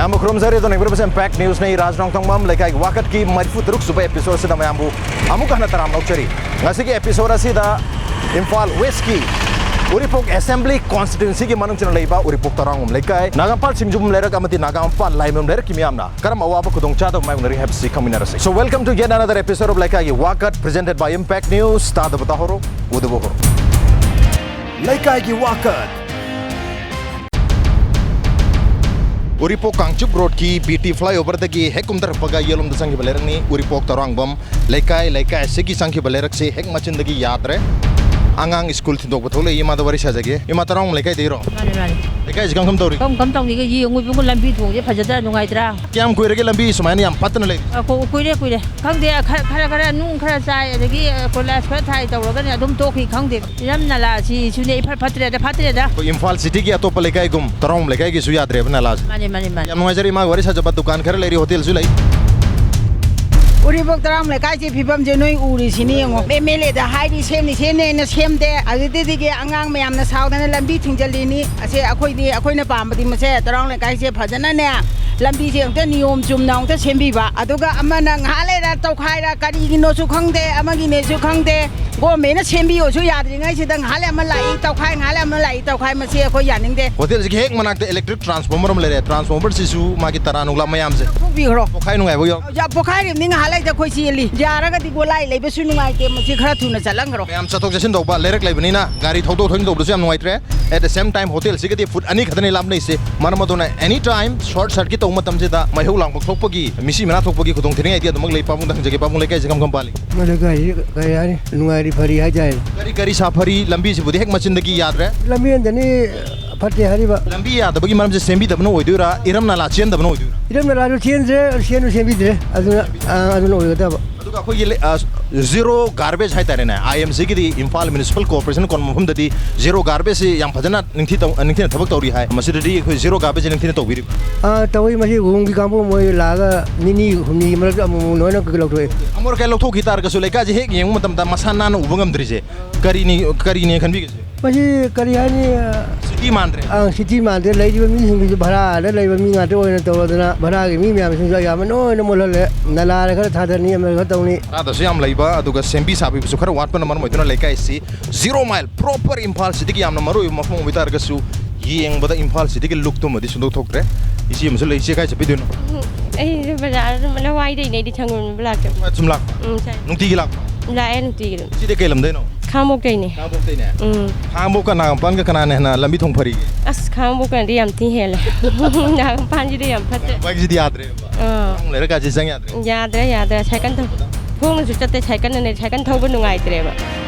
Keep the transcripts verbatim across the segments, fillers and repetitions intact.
ꯑꯃ ꯈꯨꯔꯨꯝꯖꯔꯤ꯫ ꯑꯗꯣ ꯌꯦꯡꯕꯤꯔꯤꯕꯁꯦ ꯏꯝꯄꯦꯛ ꯅ꯭ꯌꯨꯁꯅꯤ꯫ ꯔꯥꯖ ꯅꯣꯡꯊꯣꯡꯕꯝ ꯂꯩꯀꯥꯏꯒꯤ ꯋꯥꯀꯠꯀꯤ ꯃꯔꯤꯐꯨ ꯇꯔꯨꯛ ꯁꯨꯕ episode ꯁꯤꯗ ꯃꯌꯥꯝꯕꯨ ꯑꯃꯨꯛꯀ ꯍꯟꯅ ꯇꯔꯥꯝꯅ ꯑꯣꯛꯆꯔꯤ꯫ ꯉꯁꯤꯒꯤ episode ꯑꯁꯤꯗ ꯏꯝꯐꯥꯜ ꯋꯦꯁꯀꯤ ꯎꯔꯤꯄꯣꯛ assembly constituencyꯒꯤ ꯃꯅꯨꯡ ꯆꯟꯅ ꯂꯩꯕ ꯎꯔꯤꯄꯣꯛ ꯇꯔꯥꯡꯕꯝ ꯂꯩꯀꯥꯏ, ꯅꯥꯒꯥꯝꯄꯥꯜ ꯁꯤꯡꯖꯨꯕꯝ ꯂꯩꯔꯛ ꯑꯃꯗꯤ ꯅꯥꯒꯥꯝꯄꯥꯜ ꯂꯥꯏꯃꯌꯨꯝ ꯂꯩꯔꯛꯀꯤ ꯃꯤꯌꯥꯝꯅ ꯀꯔꯝꯕ ꯑꯋꯥꯕ ꯈꯨꯗꯣꯡꯆꯥꯗꯕ ꯃꯥꯌꯣꯛꯅꯔꯤ ꯍꯥꯏꯕꯁꯤ ꯈꯪꯃꯤꯟꯅꯔꯁꯤ꯫ So, welcome to yet another episode of ꯂꯩꯀꯥꯏꯒꯤ ꯋꯥꯀꯠ, presented by ꯏꯝꯄꯦꯛ ꯅ꯭ꯌꯨꯁ꯫ ꯇꯥꯗꯕ ꯇꯥꯍꯧꯔꯣ, ꯎꯗꯕ ꯎꯍꯧꯔꯣ꯫ ꯂꯩꯀꯥꯏꯒꯤ ꯋꯥꯀꯠ꯫ ꯎꯔꯤꯄꯣꯛ ꯀꯥꯡꯆꯨꯞ ꯔꯣꯗꯀꯤ ꯕꯤ ꯇꯤ flyoverꯗꯒꯤ ꯍꯦꯛ ꯀꯨꯝꯊꯔꯛꯄꯒ ꯌꯦꯠꯂꯣꯝꯗ ꯆꯪꯈꯤꯕ ꯂꯩꯔꯛꯅꯤ ꯎꯔꯤꯄꯣꯛ ꯇꯔꯥꯡꯕꯝ ꯂꯩꯀꯥꯏ꯫ ꯂꯩꯀꯥꯏ ꯑꯁꯤꯒꯤ ꯆꯪꯈꯤꯕ ꯂꯩꯔꯛꯁꯦ ꯍꯦꯛ ꯃꯆꯤꯟꯗꯒꯤ ꯌꯥꯗ꯭ꯔꯦ꯫ ꯑꯉꯥꯡ ꯁ꯭ꯀꯨꯜ ꯊꯤꯟꯗꯣꯛꯄ ꯊꯣꯛꯂꯛꯏ꯫ ꯏꯃꯥꯗ ꯋꯥꯔꯤ ꯁꯥꯖꯒꯦ꯫ ꯏꯃꯥ, ꯇꯔꯥꯡꯕꯝ ꯂꯩꯀꯥꯏꯗꯒꯤꯔꯣ? ꯃꯥꯅꯦ, ꯃꯥꯅꯦ꯫ ꯂꯩꯀꯥꯏꯁꯤ ꯀꯝ ꯀꯝ ꯇꯧꯔꯤ? ꯀꯝ ꯀꯝ ꯇꯧꯔꯤꯒꯦ? ꯌꯦꯡꯉꯨ ꯏꯕꯨꯡꯉꯣ, ꯂꯝꯕꯤ ꯊꯣꯡꯁꯦ ꯐꯖꯗ꯭ꯔꯥ, ꯅꯨꯡꯉꯥꯏꯇ꯭ꯔꯥ? ꯀꯌꯥꯝ ꯀꯨꯏꯔꯒꯦ ꯂꯝꯕꯤ ꯁꯨꯃꯥꯏꯅ ꯌꯥꯝ ꯐꯠꯇꯅ ꯂꯩ? ꯑ, ꯀꯨ-, ꯀꯨꯏꯔꯦ, ꯀꯨꯏꯔꯦ꯫ ꯈꯪꯗꯦ, ꯈ-, ꯈꯔ ꯈꯔ ꯅꯨꯡ ꯈꯔ ꯆꯥꯏ, ꯑꯗꯒꯤ, ꯑ, ꯀꯣꯏꯂꯥꯁ ꯈꯔ ꯊꯥꯏ ꯇꯧꯔꯒꯅꯦ ꯑꯗꯨꯝ ꯇꯣꯛꯈꯤ, ꯈꯪꯗꯦ꯫ ꯏꯔꯝ ꯅꯂꯥꯁꯤꯁꯨꯅꯦ ꯏꯐꯠ ꯐꯠꯇ꯭ꯔꯦꯗ, ꯐꯠꯇ꯭ꯔꯦꯗ꯫ ꯑꯩꯈꯣꯏ ꯏꯝꯐꯥꯜ cityꯒꯤ ꯑꯇꯣꯞꯄ ꯂꯩꯀꯥꯏꯒꯨꯝ ꯇꯔꯥꯡꯕꯝ ꯂꯩꯀꯥꯏꯒꯤꯁꯨ ꯌꯥꯗ꯭ꯔꯦꯕ ꯅꯂꯥꯁꯦ꯫ ꯃꯥꯅꯦ, ꯃꯥꯅꯦ, ꯃꯥꯅꯦ꯫ ꯌꯥꯝ ꯅꯨꯡꯉꯥꯏꯖꯔꯦ ꯏꯃꯥꯒ ꯋꯥꯔꯤ ꯁꯥꯖꯕ꯫ ꯗꯨꯀꯥꯟ ꯈꯔ ꯂꯩꯔꯤ, ꯍꯣꯇꯦꯜꯁꯨ ꯂꯩ꯫ ꯎꯔꯤꯄꯣꯛ ꯇꯔꯥꯡꯕꯝ ꯂꯩꯀꯥꯏꯁꯦ ꯐꯤꯕꯝꯁꯦ ꯅꯣꯏ ꯎꯔꯤꯁꯤꯅꯤ ꯌꯦꯡꯉꯣ꯫ MLAꯗ ꯍꯥꯏꯔꯤ, ꯁꯦꯝꯅꯤ ꯁꯦꯝꯅꯤ ꯍꯥꯏꯅ ꯁꯦꯝꯗꯦ꯫ ꯑꯗꯨꯗꯒꯤ ꯑꯉꯥꯡ ꯃꯌꯥꯝꯅ ꯁꯥꯎꯗꯅ ꯂꯝꯕꯤ ꯊꯤꯡꯖꯤꯜꯂꯤꯅꯤ꯫ ꯑꯁꯦ ꯑꯩꯈꯣꯏꯗꯤ, ꯑꯩꯈꯣꯏꯅ ꯄꯥꯝꯕꯗꯤ ꯃꯁꯦ ꯇꯔꯥꯡꯕꯝ ꯂꯩꯀꯥꯏꯁꯦ ꯐꯖꯅꯅꯦ, ꯂꯝꯕꯤꯁꯦ ꯑꯝꯇ ꯅꯤꯌꯣꯝ ꯆꯨꯝꯅ ꯑꯝꯇ ꯁꯦꯝꯕꯤꯕ꯫ ꯑꯗꯨꯒ ꯑꯃꯅ ꯉꯥꯏꯍꯥꯛ ꯂꯩꯔ ꯇꯧꯈꯥꯏꯔ, ꯀꯔꯤꯒꯤꯅꯣꯁꯨ ꯈꯪꯗꯦ, ꯑꯃꯒꯤꯅꯦꯁꯨ ꯈꯪꯗꯦ꯫ ꯒꯣꯔꯃꯦꯟꯅ ꯁꯦꯝꯕꯤꯌꯣꯁꯨ ꯌꯥꯗ꯭ꯔꯤꯉꯩꯁꯤꯗ ꯉꯥꯏꯍꯥꯛ ꯂꯩ ꯑꯃ ꯂꯥꯛꯏ ꯇꯧꯈꯥꯏ, ꯉꯥꯏꯍꯥꯛ ꯂꯩ ꯑꯃ ꯂꯥꯛꯏ ꯇꯧꯈꯥꯏ, ꯃꯁꯤ ꯑꯩꯈꯣꯏ ꯌꯥꯅꯤꯡꯗꯦ꯫ ꯍꯣꯇꯦꯜꯁꯤꯒꯤ ꯍꯦꯛ ꯃꯅꯥꯛꯇ electric transformer ꯑꯃ ꯂꯩꯔꯦ꯫ Transformerꯁꯤꯁꯨ ꯃꯥꯒꯤ ꯇꯔꯥ ꯅꯨꯡꯂꯥ ꯃꯌꯥꯝꯁꯦ ꯊꯣꯛꯄꯤꯈ꯭ꯔꯣ꯫ ꯄꯣꯛꯈꯥꯏ ꯅꯨꯡꯉꯥꯏꯕ ꯌꯥꯎ- ꯌꯥ, ꯄꯣꯛꯈꯥꯏꯔꯤꯕꯅꯤ, ꯉꯥꯏꯍꯥꯛ ꯂꯩꯇ ꯑꯩꯈꯣꯏ ꯆꯦꯜꯂꯤ꯫ ꯌꯥꯔꯒꯗꯤ ꯒꯣꯂꯥꯏ ꯂꯩꯕꯁꯨ ꯅꯨꯡꯉꯥꯏꯇꯦ, ꯃꯁꯤ ꯈꯔ ꯊꯨꯅ ꯆꯠꯍꯟꯈ꯭ꯔꯣ꯫ ꯃꯌꯥꯝ ꯆꯠꯊꯣꯛ ꯆꯠꯁꯤꯟ ꯇꯧꯕ ꯂꯩꯔꯛ ꯂꯩꯕꯅꯤꯅ ꯒꯥꯔꯤ ꯊꯧꯗꯣꯛ ꯊꯧꯖꯤꯟ ꯇꯧꯕꯗꯁꯨ ꯌꯥꯝ ꯅꯨꯡꯉꯥꯏꯇ꯭ꯔꯦ꯫ At the same time, ꯍꯣꯇꯦꯜꯁꯤꯒꯗꯤ ꯐꯨꯠ ꯑꯅꯤ ꯈꯛꯇꯅꯤ ꯂꯥꯞꯅꯩꯁꯦ꯫ ꯃꯔꯝ ꯑꯗꯨꯅ any time short circuit ꯇꯧꯕ ꯃꯇꯝꯁꯤꯗ ꯃꯩꯍꯧ ꯂꯥꯡꯄꯣꯛ ꯊꯣꯛꯄꯒꯤ, ꯃꯤꯁꯤ ꯃꯅꯥ ꯊꯣꯛꯄꯒꯤ ꯈꯨꯗꯣꯡꯊꯤꯅꯤꯡꯉꯥꯏꯗꯤ ꯑꯗꯨꯃꯛ ꯂꯩ꯫ ꯄꯥꯕꯨꯡꯗ ꯍꯪꯖꯒꯦ, ꯄꯥꯕꯨꯡ, ꯂꯩꯀꯥꯏꯁꯦ ꯀꯝ ꯀꯝ ꯄꯥꯜꯂꯤ? ꯃꯣꯏ ꯂꯩꯀꯥꯏꯁꯤ ꯀꯔꯤ ꯍꯥꯏꯅꯤ, ꯅꯨꯡꯉꯥꯏꯔꯤ ꯐꯔꯤ ꯍꯥꯏꯇꯥꯔꯦ꯫ ꯀꯔꯤ ꯀꯔꯤ ꯁꯥꯐꯔꯤ? ꯂꯝꯕꯤꯁꯤꯕꯨꯗꯤ ꯍꯦꯛ ꯃꯆꯤꯟꯗꯒꯤ ꯌꯥꯗ꯭ꯔꯦ꯫ ꯂꯝꯕꯤ ꯑꯝꯇꯅꯤ ꯐꯠꯇꯦ ꯍꯥꯏꯔꯤꯕ꯫ ꯂꯝꯕꯤ ꯌꯥꯗꯕꯒꯤ ꯃꯔꯝꯁꯦ ꯁꯦꯝꯕꯤꯗꯕꯅ ꯑꯣꯏꯗꯣꯏꯔꯥ, ꯏꯔꯝ ꯅꯂꯥ ꯆꯦꯟꯗꯕꯅ ꯑꯣꯏꯗꯣꯏꯔꯥ? ꯏꯔꯝ ꯅꯂꯥꯁꯨ ꯆꯦꯟꯗ꯭ꯔꯦ, ꯁꯦꯝꯁꯨ ꯁꯦꯝꯕꯤꯗ꯭ꯔꯦ, ꯑꯗꯨꯅ, ꯑ, ꯑꯗꯨꯅ ꯑꯣꯏꯒꯗꯕ꯫ ꯑꯗꯨꯒ ꯑꯩꯈꯣꯏꯒꯤ ꯂꯩ-, ꯑ, zero garbage ꯍꯥꯏꯇꯥꯔꯦꯅꯦ, IMCꯒꯤꯗꯤ, ꯏꯝꯐꯥꯜ Municipal Corporation ꯀꯣꯟꯕ ꯃꯐꯝꯗꯗꯤ zero garbageꯁꯤ ꯌꯥꯝ ꯐꯖꯅ ꯅꯤꯡꯊꯤ ꯇꯧ-, ꯅꯤꯡꯊꯤꯅ ꯊꯕꯛ ꯇꯧꯔꯤ ꯍꯥꯏ꯫ ꯃꯁꯤꯗꯗꯤ ꯑꯩꯈꯣꯏ zero garbageꯁꯦ ꯅꯤꯡꯊꯤꯅ ꯇꯧꯕꯤꯔꯤꯕ꯭ꯔꯥ? ꯑꯥ, ꯇꯧꯏ꯫ ꯃꯁꯤ ꯎꯈ꯭ꯔꯨꯜꯒꯤ ꯀꯥꯡꯕꯨ ꯃꯣꯏ ꯂꯥꯛꯑꯒ ꯅꯤꯅꯤ ꯍꯨꯝꯅꯤꯒꯤ ꯃꯔꯛꯇ ꯑꯃꯨꯛ ꯂꯣꯏꯅ ꯂꯧꯊꯣꯛꯑꯦ꯫ ꯑꯃꯣꯠ ꯑꯀꯥꯏ ꯂꯧꯊꯣꯛꯈꯤ ꯇꯥꯔꯒꯁꯨ ꯂꯩꯀꯥꯏꯁꯦ ꯍꯦꯛ ꯌꯦꯡꯕ ꯃꯇꯝꯗ ꯃꯁꯥ ꯅꯥꯟꯅ ꯎꯕ ꯉꯝꯗ꯭ꯔꯤꯁꯦ ꯀꯔꯤꯅꯤ, ꯀꯔꯤꯅꯦ ꯈꯟꯕꯤꯒꯦ? ꯃꯁꯤ ꯀꯔꯤ ꯍꯥꯏꯅꯤ? ꯁꯤꯇꯤ ꯃꯥꯟꯗ꯭ꯔꯦ꯫ ꯑꯪ, ꯁꯤꯇꯤ ꯃꯥꯟꯗ꯭ꯔꯦ꯫ ꯂꯩꯔꯤꯕ ꯃꯤꯁꯤꯡꯁꯤꯁꯨ ꯚꯔꯥꯗ ꯂꯩꯕ ꯃꯤ ꯉꯥꯛꯇ ꯑꯣꯏꯅ ꯇꯧꯔꯗꯅ ꯚꯔꯥꯒꯤ ꯃꯤ ꯃꯌꯥꯝꯁꯤꯡꯁꯨ ꯑꯌꯥꯝꯕ ꯂꯣꯏꯅ ꯃꯨꯠꯍꯜꯂꯦ꯫ ꯅꯂꯥꯗ ꯈꯔ ꯊꯥꯗꯅꯤ, ꯑꯃ ꯈꯔ ꯇꯧꯅꯤ꯫ ꯚꯔꯥꯗꯁꯨ ꯌꯥꯝ ꯂꯩꯕ, ꯑꯗꯨꯒ ꯁꯦꯝꯕꯤ ꯁꯥꯕꯤꯕꯁꯨ ꯈꯔ ꯋꯥꯠꯄꯅ ꯃꯔꯝ ꯑꯣꯏꯗꯨꯅ ꯂꯩꯀꯥꯏꯁꯤ ꯖꯤꯔꯣ ꯃꯥꯏꯜ, ꯄ꯭ꯔꯣꯄꯔ ꯏꯝꯐꯥꯜ ꯁꯤꯇꯤꯒꯤ ꯌꯥꯝꯅ ꯃꯔꯨꯑꯣꯏꯕ ꯃꯐꯝ ꯑꯣꯏꯕ ꯇꯥꯔꯒꯁꯨ, ꯌꯦꯡꯕꯗ ꯏꯝꯐꯥꯜ ꯁꯤꯇꯤꯒꯤ ꯂꯨꯛꯇꯨꯃꯗꯤ ꯁꯨꯡꯗꯣꯛ ꯊꯣꯛꯇ꯭ꯔꯦ꯫ ꯏꯆꯦ ꯑꯃꯁꯨ ꯂꯩ꯫ ꯏꯆꯦ, ꯀꯥꯏ ꯆꯠꯄꯤꯗꯣꯏꯅꯣ? ꯑꯩꯁꯦ ꯕꯖꯥꯔꯗ ꯑꯗꯨꯝ ꯂꯋꯥꯏꯗꯩꯅꯦ, ꯑꯩꯗꯤ ꯁꯪꯒꯣꯝ ꯌꯣꯟꯕ ꯂꯥꯛꯇꯦ꯫ ꯁꯨꯝ ꯂꯥꯛꯄ? ꯎꯝ, ꯁꯥꯏ꯫ ꯅꯨꯡꯇꯤꯒꯤ ꯂꯥꯛꯄ? ꯂꯥꯛꯑꯦ, ꯅꯨꯡꯇꯤꯒꯤ ꯑꯗꯨꯝ꯫ ꯏꯆꯦꯗꯤ ꯀꯩ ꯂꯝꯗꯩꯅꯣ? ꯈꯥꯡꯉꯕꯣꯛꯇꯩꯅꯦ꯫ ꯈꯥꯡꯉꯕꯣꯛꯇꯩꯅꯦ? ꯎꯝ꯫ ꯈꯥꯡꯉꯕꯣꯛꯀ ꯅꯥꯒꯥꯃꯄꯥꯟꯒ ꯀꯅꯥꯅ ꯍꯦꯟꯅ ꯂꯝꯕꯤ ꯊꯣꯡ ꯐꯔꯤꯒꯦ? ꯑꯁ, ꯈꯥꯡꯉꯕꯣꯛꯀꯅꯗꯤ ꯌꯥꯝ ꯊꯤ ꯍꯦꯜꯂꯦ꯫ ꯅꯥꯒꯥꯃꯄꯥꯟꯁꯤꯗꯤ ꯌꯥꯝ ꯐꯠꯇꯦ꯫ ꯅꯥꯒꯥꯃꯄꯥꯟꯒꯤꯁꯤꯗꯤ ꯌꯥꯗ꯭ꯔꯦꯕ꯫ ꯑꯥ꯫ ꯅꯪ ꯂꯩꯔꯛꯀꯥꯁꯦ ꯆꯪ ꯌꯥꯗ꯭ꯔꯦ꯫ ꯌꯥꯗ꯭ꯔꯦ, ꯌꯥꯗ꯭ꯔꯦ꯫ ꯁꯥꯏꯀꯜ ꯊꯧ-, ꯈꯣꯡꯅꯁꯨ ꯆꯠꯇꯦ, ꯁꯥꯏꯀꯜꯅꯅꯦ꯫ ꯁꯥꯏꯀꯜ ꯊꯧꯕ ꯅꯨꯡꯉꯥꯏꯇ꯭ꯔꯦꯕ꯫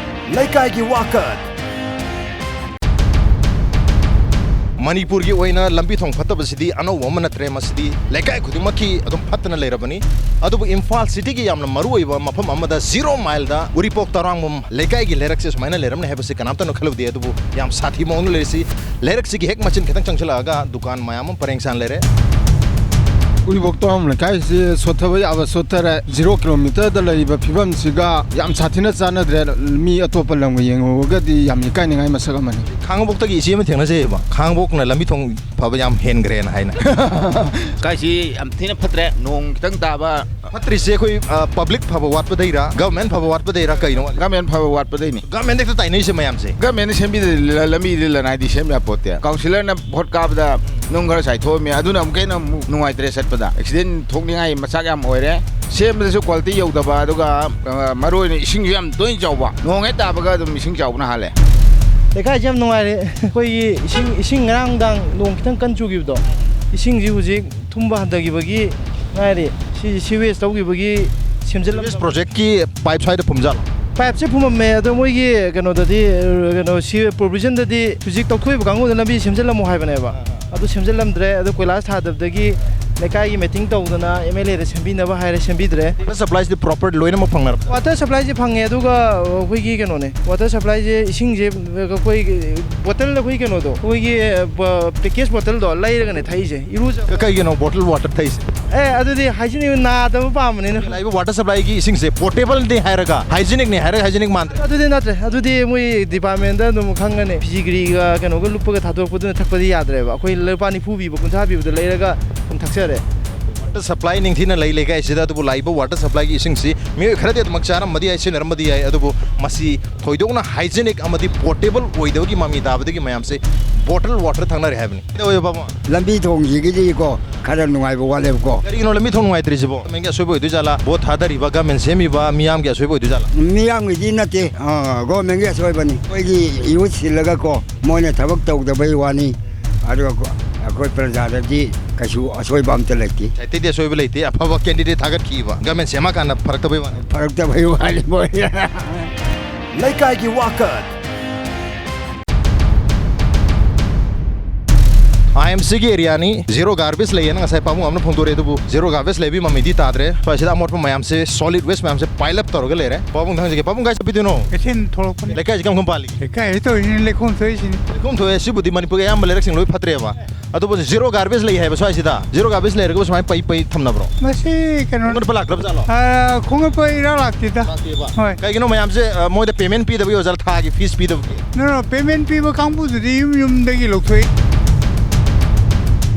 ꯂꯩꯀꯥꯏꯒꯤ ꯋꯥꯀꯠ꯫ ꯃꯅꯤꯄꯨꯔꯒꯤ ꯑꯣꯏꯅ ꯂꯝꯕꯤ ꯊꯣꯡ ꯐꯠꯇꯕꯁꯤꯗꯤ ꯑꯅꯧꯕ ꯑꯃ ꯅꯠꯇ꯭ꯔꯦ, ꯃꯁꯤꯗꯤ ꯂꯩꯀꯥꯏ ꯈꯨꯗꯤꯡꯃꯛꯀꯤ ꯑꯗꯨꯝ ꯐꯠꯇꯅ ꯂꯩꯔꯕꯅꯤ꯫ ꯑꯗꯨꯕꯨ ꯏꯝꯐꯥꯜ ꯁꯤꯇꯤꯒꯤ ꯌꯥꯝꯅ ꯃꯔꯨꯑꯣꯏꯕ ꯃꯐꯝ ꯑꯃꯗ, ꯖꯤꯔꯣ ꯃꯥꯏꯜꯗ ꯎꯔꯤꯄꯣꯛ ꯇꯔꯥꯡꯕꯝ ꯂꯩꯀꯥꯏꯒꯤ ꯂꯩꯔꯛꯁꯦ ꯁꯨꯃꯥꯏꯅ ꯂꯩꯔꯝꯅꯤ ꯍꯥꯏꯕꯁꯤ ꯀꯅꯥꯝꯇꯅ ꯈꯜꯂꯨꯗꯦ꯫ ꯑꯗꯨꯕꯨ ꯌꯥꯝ ꯁꯥꯊꯤ ꯃꯑꯣꯡꯗ ꯂꯩꯔꯤꯁꯤ, ꯂꯩꯔꯛꯁꯤꯒꯤ ꯍꯦꯛ ꯃꯆꯤꯟ ꯈꯤꯇꯪ ꯆꯪꯁꯤꯜꯂꯛꯑꯒ ꯗꯨꯀꯥꯟ ꯃꯌꯥꯝ ꯑꯃ ꯄꯔꯦꯡ ꯁꯥꯟꯅ ꯂꯩꯔꯦ꯫ ꯎꯔꯤꯄꯣꯛ ꯇꯔꯥꯡꯕꯝ ꯂꯩꯀꯥꯏꯁꯤ ꯁꯣꯠꯊꯕ ꯌꯥꯕ ꯁꯣꯠꯊꯔꯦ꯫ ꯖꯤꯔꯣ ꯀꯤꯂꯣꯃꯤꯇꯔꯗ ꯂꯩꯔꯤꯕ ꯐꯤꯕꯝꯁꯤꯒ ꯌꯥꯝ ꯁꯥꯊꯤꯅ ꯆꯥꯟꯅꯗ꯭ꯔꯦ꯫ ꯃꯤ ꯑꯇꯣꯞꯄ ꯂꯝꯒ ꯌꯦꯡꯉꯨꯔꯒꯗꯤ ꯌꯥꯝ ꯏꯀꯥꯏꯅꯤꯡꯉꯥꯏ ꯃꯁꯛ ꯑꯃꯅꯤ꯫ ꯈꯥꯡꯉꯕꯣꯛꯇꯒꯤ ꯏꯆꯦ ꯑꯃ ꯊꯦꯡꯅꯖꯩꯑꯕ, ꯈꯥꯡꯉꯕꯣꯛꯅ ꯂꯝꯕꯤ ꯊꯣꯡ ꯐꯕ ꯌꯥꯝ ꯍꯦꯟꯈ꯭ꯔꯦꯅ ꯍꯥꯏꯅ꯫ ꯀꯥꯏꯁꯤ ꯌꯥꯝ ꯊꯤꯅ ꯐꯠꯇ꯭ꯔꯦ, ꯅꯣꯡ ꯈꯤꯇꯪ ꯇꯥꯕ꯫ ꯐꯠꯇ꯭ꯔꯤꯁꯦ ꯑꯩꯈꯣꯏ, ꯑ, ꯄꯕ꯭ꯂꯤꯛ ꯐꯕ ꯋꯥꯠꯄꯗꯩꯔꯥ, ꯒꯚꯔꯟꯃꯦꯟ ꯐꯕ ꯋꯥꯠꯄꯗꯩꯔꯥ, ꯀꯩꯅꯣ? ꯒꯚꯔꯟꯃꯦꯟ ꯐꯕ ꯋꯥꯠꯄꯗꯩꯅꯤ꯫ ꯒꯚꯔꯟꯃꯦꯟꯗ ꯍꯦꯛꯇ ꯇꯥꯏꯅꯩꯁꯦ ꯃꯌꯥꯝꯁꯦ꯫ ꯒꯚꯔꯟꯃꯦꯟꯅ ꯁꯦꯝꯕꯤꯗ ꯂ-, ꯂꯝꯕꯤꯗ ꯂꯅꯥꯏꯗꯤ ꯁꯦꯝ ꯌꯥꯄꯣꯠꯇꯦ꯫ ꯀꯥꯎꯟꯁꯤꯂꯔꯅ ꯚꯣꯠ ꯀꯥꯕꯗ ꯅꯨꯡ ꯈꯔ ꯆꯥꯏꯊꯣꯛꯑꯝꯃꯤ, ꯑꯗꯨꯅ ꯑꯃꯨꯛꯀ ꯍꯦꯟꯅ ꯑꯃꯨꯛ ꯅꯨꯡꯉꯥꯏꯇ꯭ꯔꯦ ꯆꯠꯄꯗ꯫ ꯑꯦꯛꯁꯤꯗꯦꯟ ꯊꯣꯛꯅꯤꯡꯉꯥꯏ ꯃꯆꯥꯛ ꯌꯥꯝ ꯑꯣꯏꯔꯦ꯫ ꯁꯦꯝꯕꯗꯁꯨ ꯀ꯭ꯋꯥꯂꯤꯇꯤ ꯌꯧꯗꯕ, ꯑꯗꯨꯒ, ꯑ, ꯃꯔꯨ ꯑꯣꯏꯅ ꯏꯁꯤꯡꯁꯨ ꯌꯥꯝ ꯇꯣꯏꯅ ꯆꯥꯎꯕ꯫ ꯅꯣꯡ ꯍꯦꯛ ꯇꯥꯕꯒ ꯑꯗꯨꯝ ꯏꯁꯤꯡ ꯆꯥꯎꯕꯅ ꯍꯥꯜꯂꯦ꯫ ꯂꯩꯀꯥꯏꯁꯦ ꯌꯥꯝ ꯅꯨꯡꯉꯥꯏꯔꯦ꯫ ꯑꯩꯈꯣꯏꯒꯤ ꯏꯁꯤꯡ, ꯏꯁꯤꯡ ꯉꯔꯥꯡ ꯅꯨꯡꯗꯥꯡ ꯅꯣꯡ ꯈꯤꯇꯪ ꯀꯟ ꯆꯨꯈꯤꯕꯗꯣ, ꯏꯁꯤꯡꯁꯤ ꯍꯧꯖꯤꯛ ꯊꯨꯝꯕ ꯍꯟꯊꯈꯤꯕꯒꯤ ꯉꯥꯏꯔꯤ꯫ ꯁꯤ ꯁꯤꯋꯦꯖ ꯇꯧꯈꯤꯕꯒꯤ ꯁꯦꯝꯖꯤꯜꯂꯝ- ꯁꯤꯋꯦꯖ ꯄ꯭ꯔꯣꯖꯦꯛꯀꯤ ꯄꯥꯏꯞ ꯁ꯭ꯋꯥꯏꯗ ꯐꯨꯝꯖꯥꯠꯂꯣ? ꯄꯥꯏꯞꯁꯦ ꯐꯨꯝꯃꯝꯃꯦ, ꯑꯗꯣ ꯃꯣꯏꯒꯤ ꯀꯩꯅꯣꯗꯗꯤ, ꯀꯩꯅꯣ, ꯁꯤ ꯄ꯭ꯔꯣꯚꯤꯖꯟꯗꯗꯤ ꯍꯧꯖꯤꯛ ꯇꯧꯊꯣꯛꯏꯕ ꯀꯥꯡꯕꯨꯗꯨꯅ ꯂꯝꯕꯤ ꯁꯦꯝꯖꯤꯜꯂꯝꯃꯣ ꯍꯥꯏꯕꯅꯦꯕ꯫ ꯑꯗꯨ ꯁꯦꯝꯖꯤꯜꯂꯝꯗ꯭ꯔꯦ꯫ ꯑꯗꯣ ꯀꯣꯏꯂꯥꯁ ꯊꯥꯗꯕꯗꯒꯤ ꯂꯩꯀꯥꯏꯒꯤ ꯃꯤꯇꯤꯡ ꯇꯧꯗꯅ ꯑꯦꯝ ꯑꯦꯜ ꯑꯦꯗ ꯁꯦꯝꯕꯤꯅꯕ ꯍꯥꯏꯔꯦ, ꯁꯦꯝꯕꯤꯗ꯭ꯔꯦ꯫ ꯋꯥꯇꯔ ꯁꯄ꯭ꯂꯥꯏꯁꯤꯗꯤ ꯄ꯭ꯔꯣꯄꯔ ꯂꯣꯏꯅꯃꯛ ꯐꯪꯅꯔꯕ? ꯋꯥꯇꯔ ꯁꯄ꯭ꯂꯥꯏꯁꯦ ꯐꯪꯉꯦ, ꯑꯗꯨꯒ ꯑꯩꯈꯣꯏꯒꯤ ꯀꯩꯅꯣꯅꯦ, ꯋꯥꯇꯔ ꯁꯄ꯭ꯂꯥꯏꯁꯦ ꯏꯁꯤꯡꯁꯦ ꯑꯩꯈꯣꯏ ꯕꯣꯇꯜ, ꯑꯩꯈꯣꯏ ꯀꯩꯅꯣꯗꯣ, ꯑꯩꯈꯣꯏꯒꯤ, ꯑ, ꯄꯦꯀꯦꯖ ꯕꯣꯇꯜꯗꯣ ꯂꯩꯔꯒꯅꯦ ꯊꯛꯏꯁꯦ꯫ ꯏꯔꯨꯖ- ꯀꯩꯒꯤꯅꯣ ꯕꯣꯇꯜ ꯋꯥꯇꯔ ꯊꯛꯏꯁꯦ? ꯑꯦ, ꯑꯗꯨꯗꯤ ꯍꯥꯏꯖꯤꯅꯤꯛ ꯅꯥꯗꯕ ꯄꯥꯝꯕꯅꯤꯅ꯫ ꯂꯥꯛꯏꯕ ꯋꯥꯇꯔ ꯁꯄ꯭ꯂꯥꯏꯒꯤ ꯏꯁꯤꯡꯁꯦ ꯄꯣꯔꯇꯦꯕꯜꯅꯤ ꯍꯥꯏꯔꯒ, ꯍꯥꯏꯖꯤꯅꯤꯛꯅꯤ ꯍꯥꯏꯔꯒ ꯍꯥꯏꯖꯤꯅꯤꯛ ꯃꯥꯟꯗ꯭ꯔꯦ꯫ ꯑꯗꯨꯗꯤ ꯅꯠꯇ꯭ꯔꯦ, ꯑꯗꯨꯗꯤ ꯃꯣꯏ ꯗꯤꯄꯥꯔꯠꯃꯦꯟꯗ ꯑꯗꯨꯝ ꯈꯪꯒꯅꯤ, ꯐꯤꯖꯤꯒ꯭ꯔꯤꯒ ꯀꯩꯅꯣꯒ ꯂꯨꯞꯄꯒ ꯊꯥꯗꯣꯔꯛꯄꯗꯨꯅ ꯊꯛꯄꯗꯤ ꯌꯥꯗ꯭ꯔꯦꯕ꯫ ꯑꯩꯈꯣꯏ ꯂꯨꯄꯥ ꯅꯤꯐꯨ ꯄꯤꯕ, ꯀꯨꯟꯊ꯭ꯔꯥ ꯄꯤꯕꯗꯣ ꯂꯩꯔꯒ ꯑꯗꯨꯝ ꯊꯛꯆꯔꯦ꯫ ꯋꯥꯇꯔ ꯁꯄ꯭ꯂꯥꯏ ꯅꯤꯡꯊꯤꯅ ꯂꯩ ꯂꯩꯀꯥꯏꯁꯤꯗ, ꯑꯗꯨꯕꯨ ꯂꯥꯛꯏꯕ ꯋꯥꯇꯔ ꯁꯄ꯭ꯂꯥꯏꯒꯤ ꯏꯁꯤꯡꯁꯤ ꯃꯤꯑꯣꯏ ꯈꯔꯗꯤ ꯑꯗꯨꯃꯛ ꯆꯥꯔꯝꯕꯗꯤ ꯌꯥꯏ, ꯁꯤꯖꯤꯟꯅꯔꯝꯕꯗꯤ ꯌꯥꯏ, ꯑꯗꯨꯕꯨ ꯃꯁꯤ ꯊꯣꯏꯗꯣꯛꯅ ꯍꯥꯏꯖꯤꯅꯤꯛ ꯑꯃꯗꯤ ꯄꯣꯔꯇꯦꯕꯜ ꯑꯣꯏꯗꯕꯒꯤ ꯃꯃꯤ ꯇꯥꯕꯗꯒꯤ ꯃꯌꯥꯝꯁꯦ ꯕꯣꯇꯜ ꯋꯥꯇꯔ ꯊꯛꯅꯔꯦ ꯍꯥꯏꯕꯅꯤ꯫ ꯀꯩꯗꯧꯋꯦ ꯄꯥꯕꯨꯡ? ꯂꯝꯕꯤ ꯊꯣꯡꯁꯤꯒꯤꯗꯤꯀꯣ, ꯈꯔ ꯅꯨꯡꯉꯥꯏꯕ ꯋꯥꯠꯂꯦꯕꯀꯣ꯫ ꯀꯔꯤꯒꯤꯅꯣ ꯂꯝꯕꯤ ꯊꯣꯡ ꯅꯨꯡꯉꯥꯏꯇ꯭ꯔꯤꯁꯤꯕꯣ? ꯒꯣꯔꯃꯦꯟꯒꯤ ꯑꯁꯣꯏꯕ ꯑꯣꯏꯗꯣꯏꯖꯥꯠꯂꯥ? ꯚꯣꯠ ꯊꯥꯗꯔꯤꯕ ꯒꯃꯦꯟ ꯁꯦꯝꯃꯤꯕ ꯃꯤꯌꯥꯝꯒꯤ ꯑꯁꯣꯏꯕ ꯑꯣꯏꯗꯣꯏꯖꯥꯠꯂꯥ? ꯃꯤꯌꯥꯝꯒꯤꯗꯤ ꯅꯠꯇꯦ, ꯑ, ꯒꯣꯔꯃꯦꯟꯒꯤ ꯑꯁꯣꯏꯕꯅꯤ꯫ ꯑꯩꯈꯣꯏꯒꯤ ꯌꯨꯠ ꯁꯤꯜꯂꯒꯀꯣ, ꯃꯣꯏꯅ ꯊꯕꯛ ꯇꯧꯗꯕꯩ ꯋꯥꯅꯤ꯫ ꯑꯗꯨꯒ ꯑꯩꯈꯣꯏ ꯄ꯭ꯔꯖꯥꯗꯗꯤ ꯀꯩꯁꯨ ꯑꯁꯣꯏꯕ ꯑꯝꯇ ꯂꯩꯇꯦ꯫ ꯑꯇꯩꯗꯤ ꯑꯁꯣꯏꯕ ꯂꯩꯇꯦ, ꯑꯐꯕ ꯀꯦꯟꯗꯤꯗꯦꯠ ꯊꯥꯒꯠꯈꯤꯕ, ꯒꯃꯦꯟ ꯁꯦꯝꯃꯀꯥꯟꯗ ꯐꯔꯛꯇꯕꯩ ꯋꯥꯅꯤ꯫ ꯐꯔꯛꯇꯕꯩ ꯋꯥꯅꯤ ꯃꯣꯏ꯫ ꯂꯩꯀꯥꯏꯒꯤ ꯋꯥꯀꯠ꯫ ꯑꯥꯏ ꯑꯦꯝ ꯁꯤꯒꯤ ꯑꯦꯔꯤꯌꯥꯅꯤ, ꯖꯤꯔꯣ ꯒꯥꯔꯕꯦꯖ ꯂꯩꯌꯦꯅ ꯉꯁꯥꯏ ꯄꯥꯕꯨꯡ ꯑꯃꯅ ꯐꯣꯡꯗꯣꯔꯛꯑꯦ, ꯑꯗꯨꯕꯨ ꯖꯤꯔꯣ ꯒꯥꯔꯕꯦꯖ ꯂꯩꯕꯒꯤ ꯃꯃꯤꯗꯤ ꯇꯥꯗ꯭ꯔꯦ꯫ ꯁ꯭ꯋꯥꯏꯁꯤꯗ ꯑꯃꯣꯠꯄ ꯃꯌꯥꯝꯁꯦ, ꯁꯣꯂꯤꯗ ꯋꯦꯁ ꯃꯌꯥꯝꯁꯦ ꯄꯥꯏꯜ ꯑꯞ ꯇꯧꯔꯒ ꯂꯩꯔꯦ꯫ ꯄꯥꯕꯨꯡꯗ ꯍꯪꯖꯒꯦ, ꯄꯥꯕꯨꯡ ꯀꯥꯏ ꯆꯠꯄꯤꯗꯣꯏꯅꯣ? ꯀꯩꯊꯦꯜ ꯊꯣꯛꯂꯛꯄꯅꯤ꯫ ꯂꯩꯀꯥꯏꯁꯤ ꯀꯔꯝ ꯀꯔꯝ ꯄꯥꯜꯂꯤꯒꯦ? ꯂꯩꯀꯥꯏꯁꯤ ꯇꯧꯔꯤꯁꯤꯅ ꯂꯩꯈꯣꯝ ꯊꯣꯛꯏꯁꯤꯅꯤ꯫ ꯂꯩꯈꯣꯝ ꯊꯣꯛꯑꯦ, ꯁꯤꯕꯨꯗꯤ ꯃꯅꯤꯄꯨꯔꯒꯤ ꯑꯌꯥꯝꯕ ꯂꯩꯔꯛꯁꯤꯡ ꯂꯣꯏ ꯐꯠꯇ꯭ꯔꯦꯕ꯫ ꯑꯗꯨꯕꯨ ꯖꯤꯔꯣ ꯒꯥꯔꯕꯦꯖ ꯂꯩ ꯍꯥꯏꯕ ꯁ꯭ꯋꯥꯏꯁꯤꯗ, ꯖꯤꯔꯣ ꯒꯥꯔꯕꯦꯖ ꯂꯩꯔꯒꯕꯨ ꯁꯨꯃꯥꯏꯅ ꯄꯩ ꯄꯩ ꯊꯝꯅꯕ꯭ꯔꯣ? ꯃꯁꯤ ꯀꯩꯅꯣ, ꯈꯣꯡꯒꯠꯄ ꯂꯥꯛꯇ꯭ꯔꯕ ꯖꯥꯠꯂꯣ? ꯑ, ꯈꯣꯡꯒꯠꯄ ꯏꯔꯥꯛ ꯂꯥꯛꯇꯦꯗ꯫ ꯂꯥꯛꯇꯦꯕ? ꯍꯣꯏ꯫ ꯀꯩꯒꯤꯅꯣ ꯃꯌꯥꯝꯁꯦ, ꯑ, ꯃꯣꯏꯗ ꯄꯦꯃꯦꯟ ꯄꯤꯗꯕꯒꯤ ꯑꯣꯏꯖꯥꯠꯂꯣ, ꯊꯥꯒꯤ ꯐꯤꯁ ꯄꯤꯗꯕꯒꯤ? ꯅꯣ, ꯅꯣ, ꯄꯦꯃꯦꯟ ꯄꯤꯕ ꯀꯥꯡꯕꯨꯗꯨꯗꯤ ꯌꯨꯝ ꯌꯨꯝꯗꯒꯤ ꯂꯧꯊꯣꯛꯏ꯫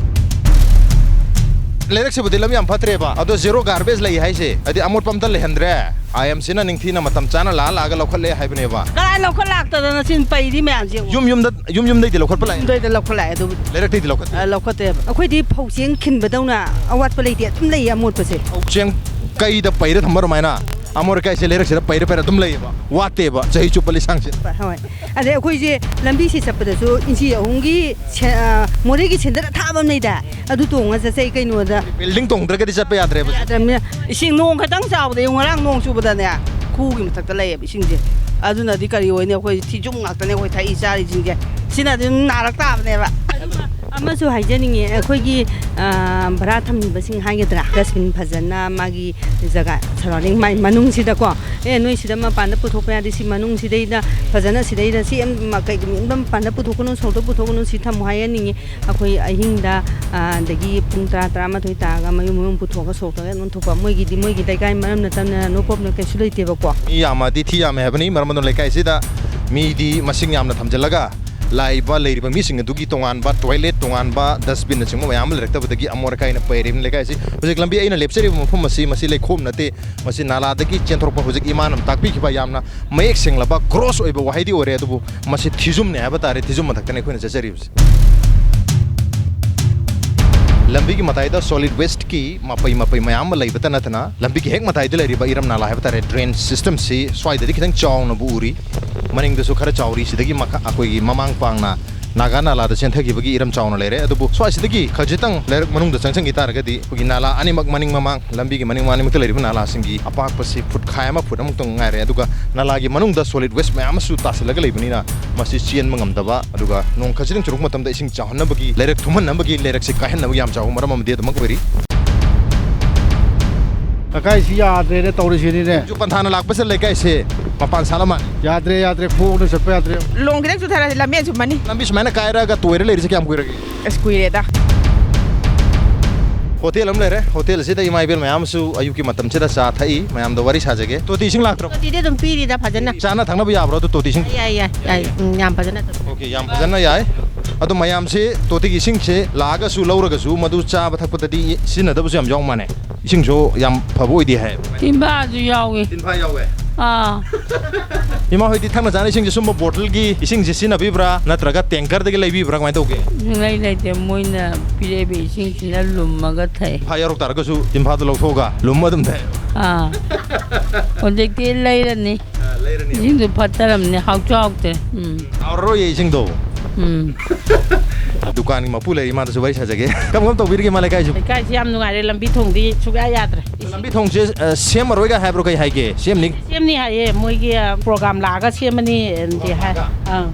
ꯂꯩꯔꯛꯁꯤꯕꯨꯗꯤ ꯂꯝ ꯌꯥꯝ ꯐꯠꯇ꯭ꯔꯦꯕ, ꯑꯗꯣ ꯖꯤꯔꯣ ꯒꯥꯔꯕꯦꯖ ꯂꯩ ꯍꯥꯏꯁꯦ, ꯍꯥꯏꯗꯤ ꯑꯃꯣꯠꯄ ꯑꯝꯇ ꯂꯩꯍꯟꯗ꯭ꯔꯦ, ꯑꯥꯏ ꯑꯦꯝ ꯁꯤꯅ ꯅꯤꯡꯊꯤꯅ ꯃꯇꯝ ꯆꯥꯅ ꯂꯥꯛꯑ ꯂꯥꯛꯑꯒ ꯂꯧꯈꯠꯂꯦ ꯍꯥꯏꯕꯅꯦꯕ꯫ ꯀꯗꯥꯏ ꯂꯧꯈꯠ ꯂꯥꯛꯇꯗꯅ ꯁꯤ ꯄꯩꯔꯤ ꯃꯌꯥꯝꯁꯦ ꯌꯦꯡꯉꯨ꯫ ꯌꯨꯝ ꯌꯨꯝꯗ, ꯌꯨꯝ ꯌꯨꯝꯗꯩꯗꯤ ꯂꯧꯈꯠꯄ ꯂꯥꯛꯑꯦ? ꯌꯨꯝꯗꯩꯗ ꯂꯧꯈꯠ ꯂꯥꯛꯑꯦ ꯑꯗꯨꯕꯨꯗꯤ꯫ ꯂꯩꯔꯛꯇꯩꯗꯤ ꯂꯧꯈꯠꯇꯦ? ꯑ, ꯂꯧꯈꯠꯇꯦꯕ꯫ ꯑꯩꯈꯣꯏꯗꯤ ꯐꯧ ꯆꯦꯡ ꯈꯤꯟꯕꯗꯧꯅ ꯑꯋꯥꯠꯄ ꯂꯩꯇꯦ, ꯑꯗꯨꯝ ꯂꯩꯌꯦ ꯑꯃꯣꯠꯄꯁꯦ꯫ ꯐꯧ ꯆꯦꯡ ꯀꯩꯗ ꯄꯩꯔ ꯊꯝꯕ ꯑꯗꯨꯃꯥꯏꯅ ꯑꯃꯣꯠ ꯑꯀꯥꯏꯁꯦ ꯂꯩꯔꯛꯁꯤꯗ ꯄꯩꯔ ꯄꯩꯔ ꯑꯗꯨꯝ ꯂꯩꯌꯦꯕ, ꯋꯥꯠꯇꯦꯕ ꯆꯍꯤ ꯆꯨꯞꯄ ꯂꯤꯁꯥꯡꯁꯤꯗ꯫ ꯍꯣꯏ꯫ ꯑꯗꯩ ꯑꯩꯈꯣꯏꯁꯦ ꯂꯝꯕꯤꯁꯤ ꯆꯠꯄꯗꯁꯨ ꯏꯟꯆꯤ ꯑꯍꯨꯝꯒꯤ ꯁꯦ-, ꯑ, ꯃꯣꯔꯦꯒꯤ ꯁꯦꯟꯗꯜ ꯑꯊꯥꯕ ꯑꯃ ꯂꯩꯗꯥꯏ? ꯑꯗꯨ ꯇꯣꯡꯉ ꯆꯠꯆꯩ꯫ ꯀꯩꯅꯣꯗ ꯕꯤꯜꯗꯤꯡ ꯇꯣꯡꯗ꯭ꯔꯒꯗꯤ ꯆꯠꯄ ꯌꯥꯗ꯭ꯔꯦꯕ꯫ ꯌꯥꯗ꯭ꯔꯕꯅꯤꯅ ꯏꯁꯤꯡ ꯅꯣꯡ ꯈꯤꯇꯪ ꯆꯥꯕꯗ ꯌꯦꯡꯉꯨ, ꯉꯔꯥꯡ ꯅꯣꯡ ꯆꯨꯕꯗꯅꯦ, ꯈꯨꯒꯤ ꯃꯊꯛꯇ ꯂꯩꯌꯦꯕ ꯏꯁꯤꯡꯁꯦ꯫ ꯑꯗꯨꯅꯗꯤ ꯀꯔꯤ ꯑꯣꯏꯅꯤ? ꯑꯩꯈꯣꯏ ꯊꯤꯖꯨꯝ ꯉꯥꯛꯇꯅꯦ ꯑꯩꯈꯣꯏ ꯊꯛꯏ ꯆꯥꯔꯤꯁꯤꯡꯁꯦ꯫ ꯁꯤꯅꯗꯤ ꯑꯗꯨꯝ ꯅꯥꯔꯛ ꯇꯥꯕꯅꯦꯕ꯫ ꯑꯗꯨꯒ ꯑꯃꯁꯨ ꯍꯥꯏꯖꯅꯤꯡꯉꯤ, ꯑꯩꯈꯣꯏꯒꯤ, ꯑ, ꯚꯔꯥ ꯊꯝꯃꯤꯕꯁꯤꯡ ꯍꯥꯏꯒꯗ꯭ꯔꯥ, dustbin ꯐꯖꯅ ꯃꯥꯒꯤ ꯖꯒꯥ surrounding, ꯃꯥꯏ ꯃꯅꯨꯡꯁꯤꯗꯀꯣ, "ꯑꯦ, ꯅꯣꯏ ꯁꯤꯗ ꯃꯄꯥꯟꯗ ꯄꯨꯊꯣꯛꯄ ꯌꯥꯗꯦ, ꯁꯤ ꯃꯅꯨꯡꯁꯤꯗꯩꯗ ꯐꯖꯅ ꯁꯤꯗꯩꯗ ꯁꯤ ꯑꯝ-, ꯃ-, ꯀꯩꯒꯨꯝꯕ ꯃꯄꯥꯟꯗ ꯄꯨꯊꯣꯛꯀꯅꯨ, ꯁꯣꯔꯣꯛꯇ ꯄꯨꯊꯣꯛꯀꯅꯨ, ꯁꯤ ꯊꯝꯃꯨ" ꯍꯥꯏꯍꯟꯅꯤꯡꯉꯤ꯫ ꯑꯩꯈꯣꯏ ꯑꯍꯤꯡꯗ, ꯑ, ꯑꯗꯒꯤ ꯄꯨꯡ ꯇꯔꯥ, ꯇꯔꯥꯃꯥꯊꯣꯏ ꯇꯥꯔꯒ ꯃꯌꯨꯝ ꯃꯌꯨꯝ ꯄꯨꯊꯣꯛꯑꯒ ꯁꯣꯔꯣꯛꯇꯒ ꯑꯗꯨꯝ ꯊꯣꯛꯄ, ꯃꯣꯏꯒꯤꯗꯤ ꯃꯣꯏꯒꯤ ꯂꯩꯀꯥꯏ ꯃꯔꯝ ꯅꯠꯇꯅ no problem ꯀꯩꯁꯨ ꯂꯩꯇꯦꯕꯀꯣ꯫ ꯃꯤ ꯌꯥꯝꯃꯗꯤ ꯊꯤ ꯌꯥꯝꯃꯦ ꯍꯥꯏꯕꯅꯤ, ꯃꯔꯝ ꯑꯗꯨꯅ ꯂꯩꯀꯥꯏꯁꯤꯗ ꯃꯤꯗꯤ ꯃꯁꯤꯡ ꯌꯥꯝꯅ ꯊꯝꯖꯤꯜꯂꯒ ꯂꯥꯛꯏꯕ, ꯂꯩꯔꯤꯕ ꯃꯤꯁꯤꯡ ꯑꯗꯨꯒꯤ ꯇꯣꯉꯥꯟꯕ toilet, ꯇꯣꯉꯥꯟꯕ dustbin ꯅꯆꯤꯡꯕ ꯃꯌꯥꯝ ꯑꯃ ꯂꯩꯔꯛꯇꯕꯗꯒꯤ ꯑꯃꯣꯠ ꯑꯀꯥꯏꯅ ꯄꯩꯔꯤꯕꯅꯤ ꯂꯩꯀꯥꯏꯁꯤ꯫ ꯍꯧꯖꯤꯛ ꯂꯝꯕꯤ ꯑꯩꯅ ꯂꯦꯞꯆꯔꯤꯕ ꯃꯐꯝ ꯑꯁꯤ, ꯃꯁꯤ ꯂꯩꯈꯣꯝ ꯅꯠꯇꯦ, ꯃꯁꯤ ꯅꯥꯂꯥꯗꯒꯤ ꯆꯦꯟꯊꯣꯔꯛꯄ, ꯍꯧꯖꯤꯛ ꯏꯃꯥꯅ ꯇꯥꯛꯄꯤꯈꯤꯕ ꯌꯥꯝꯅ ꯃꯌꯦꯛ ꯁꯦꯡꯂꯕ, gross ꯑꯣꯏꯕ ꯋꯥꯍꯩꯗꯤ ꯑꯣꯏꯔꯦ, ꯑꯗꯨꯕꯨ ꯃꯁꯤ ꯊꯤꯖꯨꯝꯅꯦ ꯍꯥꯏꯕ ꯇꯥꯔꯦ, ꯊꯤꯖꯨꯝ ꯃꯊꯛꯇꯅꯤ ꯑꯩꯈꯣꯏꯅ ꯆꯠꯆꯔꯤꯕꯁꯤ꯫ ꯂꯝꯕꯤꯒꯤ ꯃꯇꯥꯏꯗ solid waste ꯀꯤ ꯃꯄꯩ ꯃꯄꯩ ꯃꯌꯥꯝ ꯑꯃ ꯂꯩꯕꯇ ꯅꯠꯇꯅ, ꯂꯝꯕꯤꯒꯤ ꯍꯦꯛ ꯃꯇꯥꯏꯗ ꯂꯩꯔꯤꯕ ꯏꯔꯝ ꯅꯥꯂꯥ ꯍꯥꯏꯕ ꯇꯥꯔꯦ, drain system ꯁꯤ ꯁ꯭ꯋꯥꯏꯗꯗꯤ ꯈꯤꯇꯪ ꯆꯥꯎꯅꯕꯨ ꯎꯔꯤ, ꯃꯅꯤꯡꯗꯁꯨ ꯈꯔ ꯆꯥꯎꯔꯤ, ꯁꯤꯗꯒꯤ ꯃꯈꯥ ꯑꯩꯈꯣꯏꯒꯤ ꯃꯃꯥꯡ ꯄꯥꯡꯅ ꯅꯥꯒꯥ ꯅꯥꯂꯥꯗ ꯆꯦꯟꯊꯈꯤꯕꯒꯤ ꯏꯔꯝ ꯆꯥꯎꯅ ꯂꯩꯔꯦ꯫ ꯑꯗꯨꯕꯨ ꯁ꯭ꯋꯥꯏꯁꯤꯗꯒꯤ ꯈꯖꯤꯛꯇꯪ ꯂꯩꯔꯛ ꯃꯅꯨꯡꯗ ꯆꯪꯁꯤꯟꯈꯤ ꯇꯥꯔꯒꯗꯤ, ꯑꯩꯈꯣꯏꯒꯤ ꯅꯥꯂꯥ ꯑꯅꯤꯃꯛ, ꯃꯅꯤꯡ ꯃꯃꯥꯡ, ꯂꯝꯕꯤꯒꯤ ꯃꯅꯤꯡ ꯃꯃꯥꯡ ꯑꯅꯤꯃꯛꯇ ꯂꯩꯔꯤꯕ ꯅꯥꯂꯥꯁꯤꯡꯒꯤ ꯑꯄꯥꯛꯄꯁꯤ ꯐꯨꯠ ꯈꯥꯏ ꯑꯃ, ꯐꯨꯠ ꯑꯃꯨꯛꯇꯪ ꯉꯥꯏꯔꯦ꯫ ꯑꯗꯨꯒ ꯅꯥꯂꯥꯒꯤ ꯃꯅꯨꯡꯗ solid waste ꯃꯌꯥꯝ ꯑꯃꯁꯨ ꯇꯥꯁꯤꯜꯂꯒ ꯂꯩꯕꯅꯤꯅ, ꯃꯁꯤ ꯆꯦꯟꯕ ꯉꯝꯗꯕ, ꯑꯗꯨꯒ ꯅꯣꯡ ꯈꯖꯤꯛꯇꯪ ꯆꯨꯔꯛꯄ ꯃꯇꯝꯗ ꯏꯁꯤꯡ ꯆꯥꯎꯍꯟꯅꯕꯒꯤ, ꯂꯩꯔꯛ ꯊꯨꯝꯍꯟꯅꯕꯒꯤ, ꯂꯩꯔꯛꯁꯤ ꯀꯥꯏꯍꯟꯅꯕꯒꯤ ꯌꯥꯝ ꯆꯥꯎꯕ ꯃꯔꯝ ꯑꯃꯗꯤ ꯑꯗꯨꯃꯛ ꯑꯣꯏꯔꯤ꯫ ꯂꯩꯀꯥꯏꯁꯤ ꯌꯥꯗ꯭ꯔꯦꯅꯦ ꯇꯧꯔꯤꯁꯤꯅꯤꯅꯦ꯫ ꯁꯤꯡꯖꯨ ꯄꯟꯊꯥꯅ ꯂꯥꯛꯄꯁꯤꯗ ꯂꯩꯀꯥꯏꯁꯦ ꯃꯄꯥꯟ ꯁꯥꯠꯂ ꯃꯥꯜꯂꯦ꯫ ꯌꯥꯗ꯭ꯔꯦ, ꯌꯥꯗ꯭ꯔꯦ, ꯈꯣꯡꯅ ꯆꯠꯄ ꯌꯥꯗ꯭ꯔꯦ꯫ ꯂꯣꯡ ꯈꯤꯇꯪ ꯆꯨꯊꯔꯗꯤ ꯂꯝꯕꯦꯟ ꯆꯨꯝꯃꯅꯤ꯫ ꯂꯝꯕꯤ ꯁꯨꯃꯥꯏꯅ ꯀꯥꯏꯔꯒ ꯇꯣꯏꯔ ꯂꯩꯔꯤꯁꯦ ꯀꯌꯥꯝ ꯀꯨꯏꯔꯒꯦ? ꯑꯁ, ꯀꯨꯏꯔꯦꯗ꯫ ꯍꯣꯇꯦꯜ ꯑꯃ ꯂꯩꯔꯦ꯫ ꯍꯣꯇꯦꯜ ꯑꯁꯤꯗ ꯏꯃꯥ ꯏꯕꯦꯜ ꯃꯌꯥꯝ ꯑꯃꯁꯨ ꯑꯌꯨꯛꯀꯤ ꯃꯇꯝꯁꯤꯗ ꯆꯥ ꯊꯛꯏ꯫ ꯃꯌꯥꯝꯗ ꯋꯥꯔꯤ ꯁꯥꯖꯒꯦ꯫ ꯇꯣꯇꯤ ꯏꯁꯤꯡ ꯂꯥꯛꯇ꯭ꯔꯣ? ꯇꯣꯇꯤꯗꯤ ꯑꯗꯨꯝ ꯄꯤꯔꯤꯗ ꯐꯖꯅ꯫ ꯆꯥꯅ ꯊꯛꯅꯕ ꯌꯥꯕ꯭ꯔꯣ ꯑꯗꯨ ꯇꯣꯇꯤ ꯏꯁꯤꯡ? ꯌꯥꯏ, ꯌꯥꯏ, ꯌꯥꯏ꯫ ꯎꯝ, ꯌꯥꯝ ꯐꯖꯅ ꯇꯧ꯫ ꯑꯣꯀꯦ, ꯌꯥꯝ ꯐꯖꯅ ꯌꯥꯏ꯫ ꯑꯗꯣ ꯃꯌꯥꯝꯁꯦ ꯇꯣꯇꯤꯒꯤ ꯏꯁꯤꯡꯁꯦ ꯂꯥꯛꯑꯒꯁꯨ ꯂꯧꯔꯒꯁꯨ ꯃꯗꯨ ꯆꯥꯕ ꯊꯛꯄꯗꯗꯤ ꯁꯤꯖꯤꯟꯅꯗꯕꯁꯨ ꯌꯥꯝ ꯌꯥꯎ ꯃꯥꯜꯂꯦ꯫ ꯏꯁꯤꯡꯁꯨ ꯌꯥꯝ ꯐꯕ ꯑꯣꯏꯗꯦ ꯍꯥꯏ꯫ ꯇꯤꯟꯐꯥꯁꯨ ꯌꯥꯎꯏ꯫ ꯇꯤꯟꯐꯥ ꯌꯥꯎꯋꯦ? ꯑꯥ꯫ ꯏꯃꯥ ꯍꯣꯏꯗꯤ ꯊꯛꯅ ꯆꯥꯅ ꯏꯁꯤꯡꯁꯦ ꯁꯨꯝꯕ ꯕꯣꯇꯜꯒꯤ ꯏꯁꯤꯡꯁꯦ ꯁꯤꯖꯤꯟꯅꯕꯤꯕ꯭ꯔꯥ, ꯅꯠꯇ꯭ꯔꯒ tanker ꯗꯒꯤ ꯂꯩꯕꯤꯕ꯭ꯔꯥ, ꯀꯃꯥꯏꯅ ꯇꯧꯒꯦ? ꯁꯨꯡꯂꯩ ꯂꯩꯇꯦ, ꯃꯣꯏꯅ ꯄꯤꯔꯛꯏꯕ ꯏꯁꯤꯡꯁꯤꯅ ꯂꯨꯝꯃꯒ ꯊꯛꯑꯦ꯫ ꯇꯤꯟꯐꯥ ꯌꯥꯎꯔꯛ ꯇꯥꯔꯒꯁꯨ ꯇꯤꯟꯐꯥꯗꯣ ꯂꯧꯊꯣꯛꯑꯒ ꯂꯨꯝꯃ ꯑꯗꯨꯝ ꯊꯛꯑꯦ꯫ ꯑꯥ꯫ ꯍꯧꯖꯤꯛꯇꯤ ꯂꯩꯔꯅꯤ꯫ ꯑꯥ, ꯂꯩꯔꯅꯤ꯫ ꯏꯁꯤꯡꯗꯣ ꯐꯠꯇꯔꯝꯅꯤ, ꯍꯥꯎꯁꯨ ꯍꯥꯎꯇꯦ꯫ ꯎꯝ꯫ ꯍꯥꯎꯔꯔꯣꯏꯌꯦ ꯏꯁꯤꯡꯗꯣ꯫ ꯎꯝ꯫ ꯗꯨꯀꯥꯟꯒꯤ ꯃꯄꯨ ꯂꯩꯔꯤ, ꯃꯥꯗꯁꯨ ꯋꯥꯔꯤ ꯁꯥꯖꯒꯦ꯫ ꯀꯔꯝ ꯀꯔꯝ ꯇꯧꯕꯤꯔꯤꯒꯦ ꯏꯃꯥ ꯂꯩꯀꯥꯏꯁꯤꯕꯨ? ꯂꯩꯀꯥꯏꯁꯤ ꯌꯥꯝ ꯅꯨꯡꯉꯥꯏꯔꯦ, ꯂꯝꯕꯤ ꯊꯣꯡꯗꯤ ꯁꯨꯛꯌꯥ ꯌꯥꯗ꯭ꯔꯦ꯫ ꯂꯝꯕꯤ ꯊꯣꯡꯁꯦ, ꯑ, ꯁꯦꯝꯃꯔꯣꯏꯒ ꯍꯥꯏꯕ꯭ꯔꯣ, ꯀꯩ ꯍꯥꯏꯒꯦ? ꯁꯦꯝꯅꯤ? ꯁꯦꯝꯅꯤ ꯍꯥꯏꯌꯦ, ꯃꯣꯏꯒꯤ, ꯑ, program ꯂꯥꯛꯑꯒ ꯁꯦꯝꯃꯅꯤ, ꯑ, ꯗꯤ ꯍꯥꯏ꯫ ꯑꯥ꯫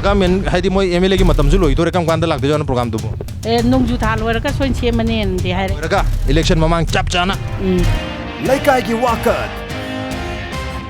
ꯒꯃꯦꯟ ꯍꯥꯏꯗꯤ ꯃꯣꯏ ꯑꯦꯝ ꯑꯦꯜ ꯑꯦꯒꯤ ꯃꯇꯝꯁꯨ ꯂꯣꯏꯗꯣꯔꯦ, ꯀꯔꯝ ꯀꯥꯟꯗ ꯂꯥꯛꯇꯣꯏꯖꯥꯠꯅꯣ ꯄ꯭ꯔꯣꯒꯥꯝꯗꯨꯕꯨ? ꯑꯦ, ꯅꯣꯡꯖꯨ ꯊꯥ ꯂꯣꯏꯔꯒ ꯁꯣꯏꯅ ꯁꯦꯝꯃꯅꯦꯅꯗꯤ ꯍꯥꯏꯔꯦ꯫ ꯂꯣꯏꯔꯒ ꯏꯂꯦꯛꯁꯟ ꯃꯃꯥꯡ ꯆꯞ ꯆꯥꯅ꯫ ꯎꯝ꯫ ꯂꯩꯀꯥꯏꯒꯤ ꯋꯥꯀꯠ꯫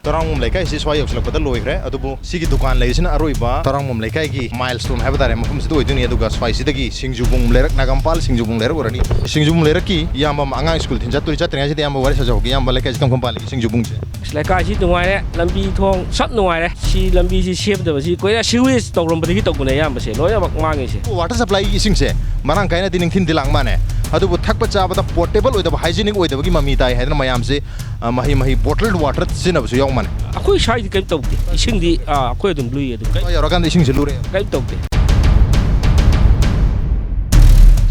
ꯇꯔꯥꯡꯕꯝ ꯂꯩꯀꯥꯏꯁꯤ ꯁ꯭ꯋꯥꯏ ꯌꯧꯁꯤꯜꯂꯛꯄꯗ ꯂꯣꯏꯈ꯭ꯔꯦ, ꯑꯗꯨꯕꯨ ꯁꯤꯒꯤ ꯗꯨꯀꯥꯟ ꯂꯩꯔꯤꯁꯤꯅ ꯑꯔꯣꯏꯕ ꯇꯔꯥꯡꯕꯝ ꯂꯩꯀꯥꯏꯒꯤ ꯃꯥꯏꯜ ꯁ꯭ꯇꯣꯟ ꯍꯥꯏꯕ ꯇꯥꯔꯦ, ꯃꯐꯝꯁꯤꯗ ꯑꯣꯏꯗꯣꯏꯅꯤ꯫ ꯑꯗꯨꯒ ꯁ꯭ꯋꯥꯏꯁꯤꯗꯒꯤ ꯁꯤꯡꯖꯨꯕꯨꯡ ꯂꯩꯔꯛ, ꯅꯥꯒꯥꯝꯄꯥꯜ ꯁꯤꯡꯖꯨꯕꯨꯡ ꯂꯩꯔꯛ ꯑꯣꯏꯔꯅꯤ꯫ ꯁꯤꯡꯖꯨꯕꯨꯡ ꯂꯩꯔꯛꯀꯤ ꯏꯌꯥꯝꯕ ꯑꯃ ꯑꯉꯥꯡ ꯁ꯭ꯀꯨꯜ ꯊꯤꯟ ꯆꯠꯇꯣꯔꯤ, ꯆꯠꯇ꯭ꯔꯤꯉꯩꯁꯤꯗ ꯏꯌꯥꯝꯕ ꯋꯥꯔꯤ ꯁꯥꯖꯍꯧꯒꯦ꯫ ꯏꯌꯥꯝꯕ, ꯂꯩꯀꯥꯏꯁꯤ ꯀꯔꯝ ꯀꯔꯝ ꯄꯥꯜꯂꯤꯒꯦ ꯁꯤꯡꯖꯨꯕꯨꯡꯁꯦ? ꯑꯁ, ꯂꯩꯀꯥꯏꯁꯤ ꯅꯨꯡꯉꯥꯏꯔꯦ, ꯂꯝꯕꯤ ꯊꯣꯡ ꯁꯞ ꯅꯨꯡꯉꯥꯏꯔꯦ꯫ ꯁꯤ ꯂꯝꯕꯤꯁꯤ ꯁꯦꯝꯗꯕꯁꯤ ꯀꯨꯏꯔꯦ, ꯁꯤꯋꯦꯖ ꯇꯧꯔꯝꯕꯗꯒꯤ ꯇꯧꯕꯅꯦ ꯑꯌꯥꯝꯕꯁꯦ ꯂꯣꯏꯅꯃꯛ ꯃꯥꯡꯉꯤꯁꯦ꯫ ꯋꯥꯇꯔ ꯁꯄ꯭ꯂꯥꯏꯒꯤ ꯏꯁꯤꯡꯁꯦ ꯃꯔꯥꯡ ꯀꯥꯏꯅꯗꯤ ꯅꯤꯡꯊꯤꯟꯗꯤ ꯂꯥꯡ ꯃꯥꯅꯦ, ꯑꯗꯨꯕꯨ ꯊꯛꯄ ꯆꯥꯕꯗ ꯄꯣꯔꯇꯦꯕꯜ ꯑꯣꯏꯗꯕ, ꯍꯥꯏꯖꯤꯅꯤꯛ ꯑꯣꯏꯗꯕꯒꯤ ꯃꯃꯤ ꯇꯥꯏ ꯍꯥꯏꯗꯅ ꯃꯌꯥꯝꯁꯦ, ꯑ, ꯃꯍꯤ ꯃꯍꯤ ꯕꯣꯇꯜ ꯋꯥꯇꯔ ꯁꯤꯖꯤꯟꯅꯕꯁꯨ ꯌꯥꯎ ꯃꯥꯅꯦ꯫ ꯑꯩꯈꯣꯏ ꯁ꯭ꯋꯥꯏꯗꯤ ꯀꯔꯤꯝ ꯇꯧꯗꯦ, ꯏꯁꯤꯡꯗꯤ, ꯑ, ꯑꯩꯈꯣꯏ ꯑꯗꯨꯝ ꯂꯨꯏ ꯑꯗꯨꯝ꯫ ꯀꯔꯤꯝ ꯌꯧꯔꯀꯥꯟꯗ ꯏꯁꯤꯡꯁꯦ ꯂꯨꯔꯦ꯫ ꯀꯔꯤꯝ ꯇꯧꯗꯦ꯫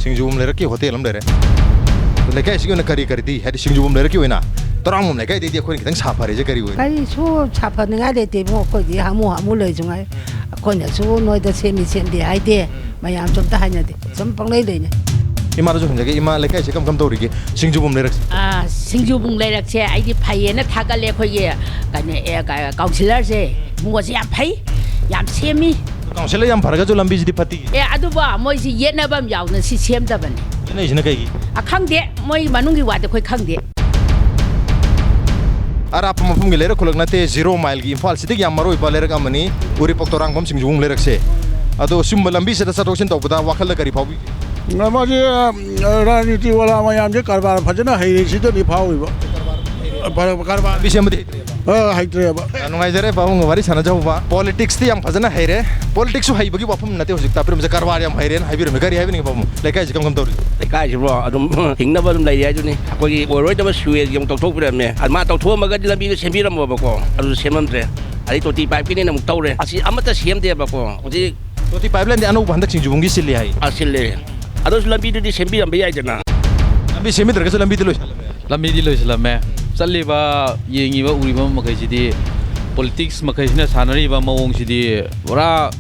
ꯁꯤꯡꯖꯨꯕꯨꯡ ꯂꯩꯔꯛꯀꯤ ꯍꯣꯇꯦꯜ ꯑꯃ ꯂꯩꯔꯦ꯫ ꯂꯩꯀꯥꯏꯁꯤꯒꯤ ꯑꯣꯏꯅ ꯀꯔꯤ ꯀꯔꯤꯗꯤ, ꯍꯥꯏꯗꯤ ꯁꯤꯡꯖꯨꯕꯨꯡ ꯂꯩꯔꯛꯀꯤ ꯑꯣꯏꯅ ꯇꯔꯥꯡꯕꯝ ꯂꯩꯀꯥꯏꯗꯩꯗꯤ ꯑꯩꯈꯣꯏꯅ ꯈꯤꯇꯪ ꯁꯥꯐꯔꯤꯁꯦ ꯀꯔꯤ ꯑꯣꯏ? ꯀꯔꯤꯁꯨ ꯁꯥꯐꯅꯤꯡꯉꯥꯏ ꯂꯩꯇꯦ ꯏꯕꯨꯡꯉꯣ, ꯑꯩꯈꯣꯏꯗꯤ ꯍꯥꯃꯨ ꯍꯥꯃꯨ ꯂꯩꯁꯨ ꯉꯥꯏ꯫ ꯑꯩꯈꯣꯏꯅꯁꯨ ꯅꯣꯏꯗ ꯁꯦꯝꯃꯤ ꯁꯦꯝꯗꯦ ꯍꯥꯏꯗꯦ, ꯃꯌꯥꯝꯁꯨ ꯑꯝꯇ ꯍꯥꯏꯅꯗꯦ, ꯁꯨꯝ ꯄꯪꯂꯩ ꯂꯩꯅꯩ꯫ ꯏꯃꯥꯗꯁꯨ ꯍꯪꯖꯒꯦ, ꯏꯃꯥ, ꯂꯩꯀꯥꯏꯁꯦ ꯀꯝ ꯀꯝ ꯇꯧꯔꯤꯒꯦ? ꯁꯤꯡꯖꯨꯕꯨꯡ ꯂꯩꯔꯛꯁꯦ꯫ ꯑꯥ, ꯁꯤꯡꯖꯨꯕꯨꯡ ꯂꯩꯔꯛꯁꯦ ꯑꯩꯗꯤ ꯐꯩꯌꯦꯅ ꯊꯥꯒꯠꯂꯦ꯫ ꯑꯩꯈꯣꯏꯒꯤ ꯀꯩꯅꯣ, ꯑꯦ, ꯀ-, ꯀꯥꯎꯟꯁꯤꯂꯔꯁꯦ, ꯏꯕꯨꯡꯉꯣꯁꯦ ꯌꯥꯝ ꯐꯩ, ꯌꯥꯝ ꯁꯦꯝꯃꯤ꯫ ꯀꯥꯎꯟꯁꯤꯂꯔ ꯌꯥꯝ ꯐꯔꯒꯁꯨ ꯂꯝꯕꯤꯁꯤꯗꯤ ꯐꯠꯇꯦ꯫ ꯑꯦ, ꯑꯗꯨꯕꯨ ꯃꯣꯏꯁꯤ ꯌꯦꯠꯅꯕ ꯑꯃ ꯌꯥꯎꯅ ꯁꯤ ꯁꯦꯝꯗꯕꯅꯤ꯫ ꯌꯦꯠꯅꯩꯁꯤꯅ ꯀꯩꯒꯤ? ꯑ, ꯈꯪꯗꯦ, ꯃꯣꯏ ꯃꯅꯨꯡꯒꯤ ꯋꯥꯗꯤ ꯑꯩꯈꯣꯏ ꯈꯪꯗꯦ꯫ ꯑꯔꯥꯞꯄ ꯃꯐꯝꯒꯤ ꯂꯩꯔꯛ ꯈꯨꯜꯂꯛ ꯅꯠꯇꯦ, ꯖꯤꯔꯣ ꯃꯥꯏꯜꯒꯤ ꯏꯝꯐꯥꯜꯁꯤꯗꯒꯤ ꯌꯥꯝ ꯃꯔꯨ ꯑꯣꯏꯕ ꯂꯩꯔꯛ ꯑꯃꯅꯤ, ꯎꯔꯤꯄꯣꯛ ꯇꯣꯔꯥꯡꯕꯝ ꯁꯤꯡꯖꯨꯕꯨꯡ ꯂꯩꯔꯛꯁꯦ꯫ ꯑꯗꯣ ꯁꯤꯒꯨꯝꯕ ꯂꯝꯕꯤꯁꯤꯗ ꯆꯠꯊꯣꯛ ꯆꯠꯁꯤꯟ ꯇꯧꯕꯗ ꯋꯥꯈꯜꯗ ꯀꯔꯤ ꯐꯥꯎꯕꯤꯒꯦ? ꯃꯁꯤ, ꯑ, ꯔꯥꯖꯅꯤꯇꯤ ꯋꯥꯂꯥ ꯃꯌꯥꯝꯁꯦ ꯀꯔꯕꯥꯔ ꯐꯖꯅ ꯍꯩꯔꯦ, ꯁꯤꯗꯅꯤ ꯐꯥꯎꯔꯤꯕ꯫ ꯀꯔꯕꯥꯔ ꯍꯩꯔꯦ꯫ ꯐꯔ-, ꯀꯔꯕꯥꯔ ꯂꯝꯕꯤ ꯁꯦꯝꯕꯗꯤ ꯍꯩꯇ꯭ꯔꯦꯕ꯫ ꯑ, ꯍꯩꯇ꯭ꯔꯦꯕ꯫ ꯑ, ꯅꯨꯡꯉꯥꯏꯖꯔꯦ ꯄꯥꯕꯨꯡꯒ ꯋꯥꯔꯤ ꯁꯥꯟꯅꯖꯍꯧꯕ꯫ ꯄꯣꯂꯤꯇꯤꯛꯁꯇꯤ ꯌꯥꯝ ꯐꯖꯅ ꯍꯩꯔꯦ꯫ ꯄꯣꯂꯤꯇꯤꯛꯁꯁꯨ ꯍꯩꯕꯒꯤ ꯋꯥꯐꯝ ꯅꯠꯇꯦ ꯍꯧꯖꯤꯛ ꯇꯥꯛꯄꯤꯔꯝꯃꯤꯁꯦ, ꯀꯔꯕꯥꯔ ꯌꯥꯝ ꯍꯩꯔꯦꯅ ꯍꯥꯏꯕꯤꯔꯝꯃꯤ꯫ ꯀꯔꯤ ꯍꯥꯏꯕꯤꯅꯤꯡꯉꯤ ꯄꯥꯕꯨꯡ? ꯂꯩꯀꯥꯏꯁꯤ ꯀꯝ ꯀꯝ ꯇꯧꯔꯤ? ꯂꯩꯀꯥꯏꯁꯤꯕꯣ ꯑꯗꯨꯝ ꯍꯤꯡꯅꯕ ꯑꯗꯨꯝ ꯂꯩꯔꯤ ꯍꯥꯏꯗꯨꯅꯤ꯫ ꯑꯩꯈꯣꯏꯒꯤ ꯑꯣꯏꯔꯣꯏꯗꯕ ꯁꯤꯋꯦꯖ ꯑꯃꯨꯛ ꯇꯧꯊꯣꯛꯄꯤꯔꯝꯃꯦ꯫ ꯑꯗꯨ ꯃꯥ ꯇꯧꯊꯣꯛꯑꯝꯃꯒꯗꯤ ꯂꯝꯕꯤꯗꯣ ꯁꯦꯝꯕꯤꯔꯝꯃꯣꯕꯀꯣ, ꯑꯗꯨꯁꯨ ꯁꯦꯝꯃꯝꯗ꯭ꯔꯦ꯫ ꯑꯗꯩ ꯇꯣꯇꯤ ꯄꯥꯏꯞꯀꯤꯅꯦꯅ ꯑꯃꯨꯛ ꯇꯧꯔꯦ꯫ ꯑꯁꯤ ꯑꯃꯠꯇ ꯁꯦꯝꯗꯦꯕꯀꯣ ꯍꯧꯖꯤꯛ꯫ ꯇꯣꯇꯤ ꯄꯥꯏꯞ ꯂꯥꯏꯟꯗꯤ ꯑꯅꯧꯕ ꯍꯟꯗꯛ ꯁꯤꯡꯖꯨꯕꯨꯡꯒꯤ ꯁꯤꯜꯂꯤ ꯍꯥꯏ꯫ ꯑꯥ, ꯁꯤꯜꯂꯦ꯫ ꯑꯗꯨꯁꯨ ꯂꯝꯕꯤꯗꯨꯗꯤ ꯁꯦꯝꯕꯤꯔꯝꯕ ꯌꯥꯏꯗꯅ꯫ ꯂꯝꯕꯤ ꯁꯦꯝꯕꯤꯗ꯭ꯔꯒꯁꯨ ꯂꯝꯕꯤꯗꯤ ꯂꯣꯏꯁꯤꯜꯂꯝꯃꯦ꯫ ꯂꯝꯕꯤꯗꯤ ꯂꯣꯏꯁꯤꯜꯂꯝꯃꯦ꯫ ꯆꯠꯂꯤꯕ, ꯌꯦꯡꯉꯤꯕ, ꯎꯔꯤꯕ ꯃꯈꯩꯁꯤꯗꯤ, ꯄꯣꯂꯤꯇꯤꯛꯁ ꯃꯈꯩꯁꯤꯅ ꯁꯥꯟꯅꯔꯤꯕ ꯃꯑꯣꯡꯁꯤꯗꯤ ꯄꯨꯔꯥ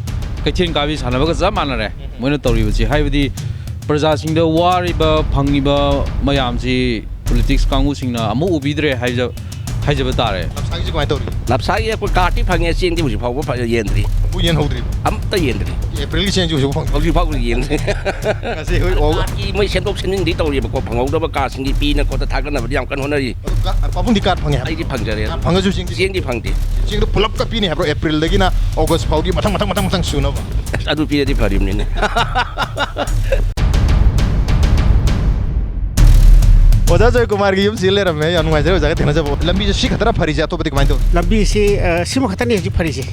ꯀꯩꯊꯦꯜ ꯀꯥꯕꯤ ꯁꯥꯟꯅꯕꯒ ꯆꯞ ꯃꯥꯟꯅꯔꯦ ꯃꯣꯏꯅ ꯇꯧꯔꯤꯕꯁꯤ꯫ ꯍꯥꯏꯕꯗꯤ ꯄ꯭ꯔꯖꯥꯁꯤꯡꯗ ꯋꯥꯔꯤꯕ, ꯐꯪꯉꯤꯕ ꯃꯌꯥꯝꯁꯤ ꯄꯣꯂꯤꯇꯤꯛꯁ ꯀꯥꯡꯕꯨꯁꯤꯡꯅ ꯑꯃꯨꯛ ꯎꯕꯤꯗ꯭ꯔꯦ ꯍꯥꯏꯖ-, ꯍꯥꯏꯖꯕ ꯇꯥꯔꯦ꯫ ꯂꯞꯁꯥꯒꯤꯁꯤ ꯀꯃꯥꯏꯅ ꯇꯧꯔꯤ? ꯂꯞꯁꯥꯒꯤ ꯑꯩꯈꯣꯏ ꯀꯥꯔꯠꯇꯤ ꯐꯪꯉꯦ, ꯆꯦꯡꯗꯤ ꯍꯧꯖꯤꯛ ꯐꯥꯎꯕ ꯐ-, ꯌꯦꯟꯗ꯭ꯔꯤ꯫ ꯑꯃꯨꯛ ꯌꯦꯟꯍꯧꯗ꯭ꯔꯤꯕ? ꯑꯝꯇ ꯌꯦꯟꯗ꯭ꯔꯤ꯫ ꯑꯦꯄ꯭ꯔꯤꯜꯒꯤ ꯆꯦꯡꯁꯤ ꯍꯧꯖꯤꯛ ꯐꯥꯎ ꯐꯪꯗ꯭ꯔꯤ? ꯍꯧꯖꯤꯛ ꯐꯥꯎꯕ ꯌꯦꯟꯗ꯭ꯔꯤ꯫ ꯉꯁꯤ ꯑꯩꯈꯣꯏ ꯑꯣ-, ꯀꯥꯔꯠꯀꯤ ꯃꯣꯏ ꯁꯦꯝꯗꯣꯛ ꯁꯦꯝꯖꯤꯟꯗꯤ ꯇꯧꯔꯤꯕꯀꯣ, ꯐꯪꯍꯧꯗꯕ ꯀꯥꯔꯠꯁꯤꯡꯗꯤ ꯄꯤꯅ ꯈꯣꯠꯇ ꯊꯥꯒꯠꯅꯕꯗꯤ ꯌꯥꯝ ꯀꯟꯅ ꯍꯣꯠꯅꯔꯤ꯫ ꯑꯗꯨ ꯀꯥ-, ꯄꯥꯕꯨꯡꯗꯤ ꯀꯥꯔꯠ ꯐꯪꯉꯦ ꯍꯥꯏꯕ? ꯑꯩꯗꯤ ꯐꯪꯖꯔꯦ꯫ ꯀꯥꯔꯠ ꯐꯪꯉꯁꯨ ꯆꯦꯡꯗꯤ? ꯆꯦꯡꯗꯤ ꯐꯪꯗꯦ꯫ ꯆꯦꯡꯗꯣ ꯄꯨꯂꯞꯀ ꯄꯤꯅꯤ ꯍꯥꯏꯕ꯭ꯔꯣ? ꯑꯦꯄ꯭ꯔꯤꯜꯗꯒꯤꯅ ꯑꯣꯒꯁ ꯐꯥꯎꯒꯤ ꯃꯊꯪ, ꯃꯊꯪ, ꯃꯊꯪ, ꯃꯊꯪ ꯁꯨꯅꯕ? ꯑꯁ, ꯑꯗꯨ ꯄꯤꯔꯗꯤ ꯐꯔꯤꯕꯅꯤꯅꯦ꯫ ꯑꯣꯖꯥ ꯖꯣꯏꯀꯨꯃꯥꯔꯒꯤ ꯌꯨꯝꯁꯤ ꯂꯩꯔꯝꯃꯦ꯫ ꯌꯥꯝ ꯅꯨꯡꯉꯥꯏꯖꯔꯦ ꯑꯣꯖꯥꯒ ꯊꯦꯡꯅꯖꯕ꯫ ꯂꯝꯕꯤꯁꯦ ꯁꯤ ꯈꯛꯇꯔ ꯐꯔꯤꯁꯦ, ꯑꯇꯣꯞꯄꯗꯤ ꯀꯃꯥꯏꯅ ꯇꯧꯏ? ꯂꯝꯕꯤꯁꯤ, ꯑ, ꯁꯤꯃ ꯈꯛꯇꯅꯤ ꯍꯧꯖꯤꯛ ꯐꯔꯤꯁꯦ꯫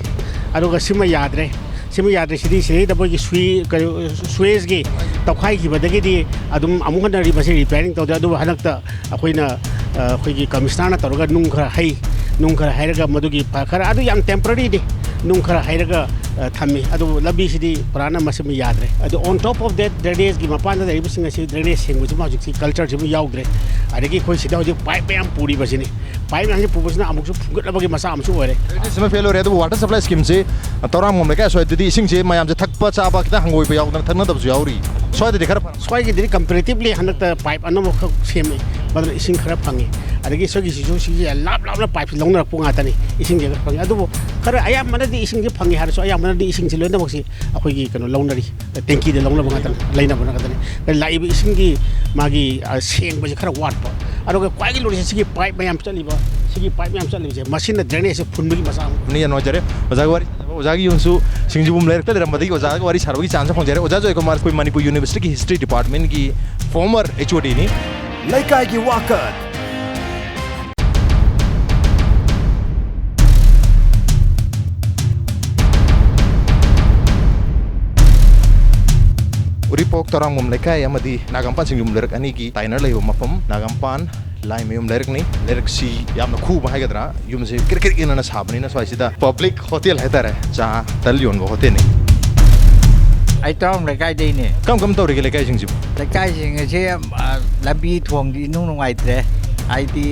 ꯑꯗꯨꯒ ꯁꯤꯃ ꯌꯥꯗ꯭ꯔꯦ꯫ ꯁꯤꯃ ꯌꯥꯗ꯭ꯔꯦ꯫ ꯁꯤꯗꯤ, ꯁꯤꯗꯩꯗ ꯃꯣꯏꯒꯤ ꯁꯨꯏ-, ꯀꯩꯅꯣ, ꯁꯨꯋꯦꯖꯀꯤ ꯇꯧꯈꯥꯏꯈꯤꯕꯗꯒꯤꯗꯤ ꯑꯗꯨꯝ ꯑꯃꯨꯛ ꯍꯟꯅ ꯔꯤ-, ꯃꯁꯤ ꯔꯤꯄꯤꯌꯥꯔꯤꯡ ꯇꯧꯗꯦ꯫ ꯑꯗꯨꯕꯨ ꯍꯟꯗꯛꯇ ꯑꯩꯈꯣꯏꯅ, ꯑ, ꯑꯩꯈꯣꯏꯒꯤ ꯀꯃꯤꯁꯅꯔꯅ ꯇꯧꯔꯒ ꯅꯨꯡ ꯈꯔ ꯍꯩ, ꯅꯨꯡ ꯈꯔ ꯍꯩꯔꯒ ꯃꯗꯨꯒꯤ ꯐ-, ꯈꯔ, ꯑꯗꯨ ꯌꯥꯝ ꯇꯦꯝꯄꯔꯔꯤꯅꯤ꯫ ꯅꯨꯡ ꯈꯔ ꯍꯩꯔꯒ, ꯑ, ꯊꯝꯃꯤ꯫ ꯑꯗꯨꯕꯨ ꯂꯝꯕꯤꯁꯤꯗꯤ ꯄꯨꯔꯥꯅ ꯃꯁꯤꯃ ꯌꯥꯗ꯭ꯔꯦ꯫ ꯑꯗꯨ on top of that, drainage ꯀꯤ ꯃꯄꯥꯟꯗ ꯂꯩꯔꯤꯕꯁꯤꯡ ꯑꯁꯤ drainage ꯁꯦꯡꯕꯁꯤꯃ ꯍꯧꯖꯤꯛꯁꯤ culture ꯁꯤꯃ ꯌꯥꯎꯗ꯭ꯔꯦ꯫ ꯑꯗꯒꯤ ꯑꯩꯈꯣꯏ ꯁꯤꯗ ꯍꯧꯖꯤꯛ pipe ꯃꯌꯥꯝ ꯄꯨꯔꯤꯕꯁꯤꯅꯤ꯫ Pipe ꯃꯌꯥꯝꯁꯤ ꯄꯨꯕꯁꯤꯅ ꯑꯃꯨꯛꯁꯨ ꯐꯨꯡꯒꯠꯅꯕꯒꯤ ꯃꯆꯥꯛ ꯑꯃꯁꯨ ꯑꯣꯏꯔꯦ꯫ Drainage ꯁꯤꯃ fail ꯑꯣꯏꯔꯦ꯫ ꯑꯗꯨꯕꯨ water supply scheme ꯁꯤ ꯇꯧꯔꯥꯝꯕꯝ ꯂꯩꯀꯥꯏ ꯑꯁ꯭ꯋꯥꯏꯗꯗꯤ ꯏꯁꯤꯡꯁꯦ ꯃꯌꯥꯝꯁꯦ ꯊꯛꯄ ꯆꯥꯕ ꯈꯤꯇꯪ ꯍꯪꯒꯣꯏꯕ ꯌꯥꯎꯗꯅ ꯊꯛꯅꯗꯕꯁꯨ ꯌꯥꯎꯔꯤ꯫ ꯁ꯭ꯋꯥꯏꯗꯗꯤ ꯈꯔ ꯐꯔꯦ꯫ ꯁ꯭ꯋꯥꯏꯒꯤꯗꯤ comparatively ꯍꯟꯗꯛꯇ pipe ꯑꯅꯧꯕꯈꯛ ꯁꯦꯝꯃꯦ, ꯃꯗꯨꯅ ꯏꯁꯤꯡ ꯈꯔ ꯐꯪꯉꯤ꯫ ꯑꯗꯒꯤ ꯁ꯭ꯋꯥꯏꯒꯤꯁꯤꯁꯨ ꯁꯤꯒꯤ ꯂꯥꯞ ꯂꯥꯞꯅ pipe ꯁꯤ ꯂꯧꯅꯔꯛꯄ ꯉꯥꯛꯇꯅꯤ, ꯏꯁꯤꯡꯁꯦ ꯈꯔ ꯐꯪꯉꯤ꯫ ꯑꯗꯨꯕꯨ ꯈꯔ ꯑꯌꯥꯝꯕꯅꯗꯤ ꯏꯁꯤꯡꯁꯦ ꯐꯪꯉꯤ ꯍꯥꯏꯔꯁꯨ, ꯑꯌꯥꯝꯕꯅꯗꯤ ꯏꯁꯤꯡꯁꯦ ꯂꯣꯏꯅꯃꯛꯁꯤ ꯑꯩꯈꯣꯏꯒꯤ ꯀꯩꯅꯣ ꯂꯧꯅꯔꯤ, tank ꯗ ꯂꯧꯅꯕ ꯉꯥꯛꯇꯅꯤ, ꯂꯩꯅꯕ ꯉꯥꯛꯇꯅꯤ꯫ ꯂꯥꯛꯏꯕ ꯏꯁꯤꯡꯒꯤ ꯃꯥꯒꯤ, ꯑ, ꯁꯦꯡꯕꯁꯦ ꯈꯔ ꯋꯥꯠꯄ꯫ ꯑꯗꯨꯒ ꯈ꯭ꯋꯥꯏꯒꯤ ꯂꯨꯔꯤꯁꯦ ꯁꯤꯒꯤ pipe ꯃꯌꯥꯝ ꯆꯠꯂꯤꯕ, ꯁꯤꯒꯤ pipe ꯃꯌꯥꯝ ꯆꯠꯂꯤꯕꯁꯦ, ꯃꯁꯤꯅ drainage ꯁꯦ ꯐꯨꯟꯕꯒꯤ ꯃꯆꯥꯛ ꯑꯃ꯫ ꯅꯤ, ꯌꯥꯝ ꯅꯨꯡꯉꯥꯏꯖꯔꯦ꯫ ꯑꯣꯖꯥꯒꯤ ꯌꯨꯝꯁꯨ ꯁꯤꯡꯖꯤꯕꯨꯝ ꯂꯩꯔꯛꯇ ꯂꯩꯔꯝꯕꯗꯒꯤ ꯑꯣꯖꯥꯒ ꯋꯥꯔꯤ ꯁꯥꯟꯅꯕꯒꯤ chance ꯐꯪꯖꯔꯦ꯫ ꯑꯣꯖꯥ ꯖꯣꯏꯀꯨꯃꯥꯔ ꯑꯩꯈꯣꯏ ꯃꯅꯤꯄꯨꯔ University ꯒꯤ History Department ꯒꯤ former H O D ꯅꯤ꯫ ꯂꯩꯀꯥꯏꯒꯤ ꯋꯥꯀꯠ꯫ ꯎꯔꯤꯄꯣꯛ ꯇꯧꯔꯥꯡꯕꯝ ꯂꯩꯀꯥꯏ ꯑꯃꯗꯤ ꯅꯥꯒꯥꯝꯄꯥꯟ ꯁꯤꯡꯖꯨꯝ ꯂꯩꯔꯛ ꯑꯅꯤꯒꯤ ꯇꯥꯏꯅꯔ ꯂꯩꯕ ꯃꯐꯝ, ꯅꯥꯒꯥꯝꯄꯥꯟ ꯂꯥꯏꯃꯌꯨꯝ ꯂꯩꯔꯛꯅꯤ꯫ ꯂꯩꯔꯛꯁꯤ ꯌꯥꯝꯅ ꯈꯨꯕ ꯍꯥꯏꯒꯗ꯭ꯔꯥ, ꯌꯨꯝꯁꯤ ꯀ꯭ꯔꯤꯛ ꯀ꯭ꯔꯤꯛ ꯏꯟꯅꯅ ꯁꯥꯕꯅꯤꯅ ꯁ꯭ꯋꯥꯏꯁꯤꯗ public hotel ꯍꯥꯏꯇꯥꯔꯦ, ꯆꯥ ꯇꯜ ꯌꯣꯟꯕ hotel ꯅꯤ꯫ ꯑꯩ ꯇꯧꯔꯥꯡꯕꯝ ꯂꯩꯀꯥꯏꯗꯩꯅꯦ꯫ ꯀꯔꯝ ꯀꯔꯝ ꯇꯧꯔꯤꯒꯦ ꯂꯩꯀꯥꯏꯁꯤꯡꯁꯤꯕꯨ? ꯂꯩꯀꯥꯏꯁꯤꯡ ꯑꯁꯤ, ꯑ, ꯂꯝꯕꯤ ꯊꯣꯡꯗꯤ ꯏꯅꯨꯡ ꯅꯨꯡꯉꯥꯏꯇ꯭ꯔꯦ꯫ ꯍꯥꯏꯗꯤ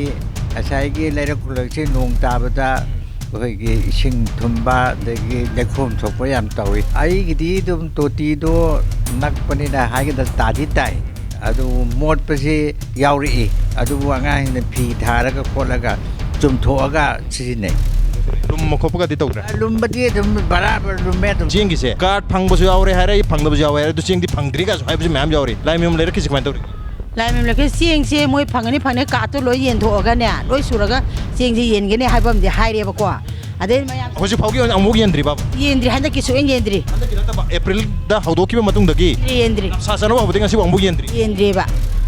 ꯉꯁꯥꯏꯒꯤ ꯂꯩꯔꯛ ꯈꯨꯂꯛꯁꯦ ꯅꯣꯡ ꯇꯥꯕꯗ ꯑꯩꯈꯣꯏꯒꯤ ꯏꯁꯤꯡ ꯊꯨꯝꯕ ꯑꯗꯒꯤ ꯂꯩꯈꯣꯝ ꯊꯣꯛꯄ ꯌꯥꯝ ꯇꯧꯏ꯫ ꯑꯩꯒꯤꯗꯤ ꯑꯗꯨꯝ ꯇꯣꯇꯤꯗꯣ ꯅꯛꯄꯅꯤꯅ ꯍꯥꯏꯒꯗ꯭ꯔꯥ ꯇꯥꯗꯤ ꯇꯥꯏ, ꯑꯗꯨ ꯃꯣꯠꯄꯁꯤ ꯌꯥꯎꯔꯛꯏ꯫ ꯑꯗꯨꯕꯨ ꯑꯉꯥꯡꯁꯤꯡꯅ ꯐꯤ ꯊꯥꯔꯒ ꯈꯣꯠꯂꯒ ꯆꯨꯝꯊꯣꯛꯑꯒ ꯁꯤꯖꯤꯟꯅꯩ꯫ ꯂꯨꯝꯕ ꯈꯣꯠꯄꯒꯗꯤ ꯇꯧꯗ꯭ꯔꯦ? ꯂꯨꯝꯕꯗꯤ ꯑꯗꯨꯝ ꯕꯔꯥꯕꯔ ꯂꯨꯝꯃꯦ ꯑꯗꯨꯝ꯫ ꯆꯦꯡꯒꯤꯁꯦ ꯀꯥꯔꯗ ꯐꯪꯕꯁꯨ ꯌꯥꯎꯔꯦ ꯍꯥꯏꯔꯛꯏ, ꯐꯪꯗꯕꯁꯨ ꯌꯥꯎꯔꯦ ꯍꯥꯏꯔꯦ, ꯑꯗꯨ ꯆꯦꯡꯗꯤ ꯐꯪꯗ꯭ꯔꯤ ꯀꯥꯏꯁꯨ ꯍꯥꯏꯕꯁꯨ ꯃꯌꯥꯝ ꯌꯥꯎꯔꯤ꯫ ꯂꯥꯏꯃꯌꯨꯝ ꯂꯩꯔꯛꯀꯤꯁꯤ ꯀꯃꯥꯏꯅ ꯇꯧꯔꯤꯒꯦ? ꯂꯥꯏꯃꯌꯨꯝ ꯂꯩꯔꯛꯀꯤ ꯆꯦꯡꯁꯦ ꯃꯣꯏ ꯐꯪꯒꯅꯤ ꯐꯪꯒꯅꯤ ꯀꯥꯔꯠꯇꯣ ꯂꯣꯏ ꯌꯦꯟꯊꯣꯛꯑꯒꯅꯦ, ꯂꯣꯏ ꯁꯨꯔꯒ ꯆꯦꯡꯁꯦ ꯌꯦꯟꯒꯅꯤ ꯍꯥꯏꯕ ꯑꯃꯗꯤ ꯍꯥꯏꯔꯦꯕꯀꯣ꯫ ꯑꯗꯩ ꯃꯌꯥꯝ ꯍꯧꯖꯤꯛ ꯐꯥꯎꯒꯤ ꯑꯣꯏꯅ ꯑꯃꯨꯛ ꯌꯦꯟꯗ꯭ꯔꯤꯕ? ꯌꯦꯟꯗ꯭ꯔꯤ, ꯍꯟꯗꯛꯀꯤ ꯁꯨꯛꯌꯦꯟ ꯌꯦꯟꯗ꯭ꯔꯤ꯫ ꯍꯟꯗꯛꯀꯤ ꯅꯠꯇꯕ, ꯑꯦꯄ꯭ꯔꯤꯜꯗ ꯍꯧꯗꯣꯛꯈꯤꯕ ꯃꯇꯨꯡꯗꯒꯤ ꯌꯦꯟꯗ꯭ꯔꯤ꯫ ꯅꯞꯁꯥ ꯆꯥꯅꯕ ꯍꯧꯕꯗꯒꯤ ꯉꯁꯤꯐꯥꯎ ꯑꯃꯨꯛ ꯌꯦꯟꯗ꯭ꯔꯤ? ꯌꯦꯟꯗ꯭ꯔꯤꯕ꯫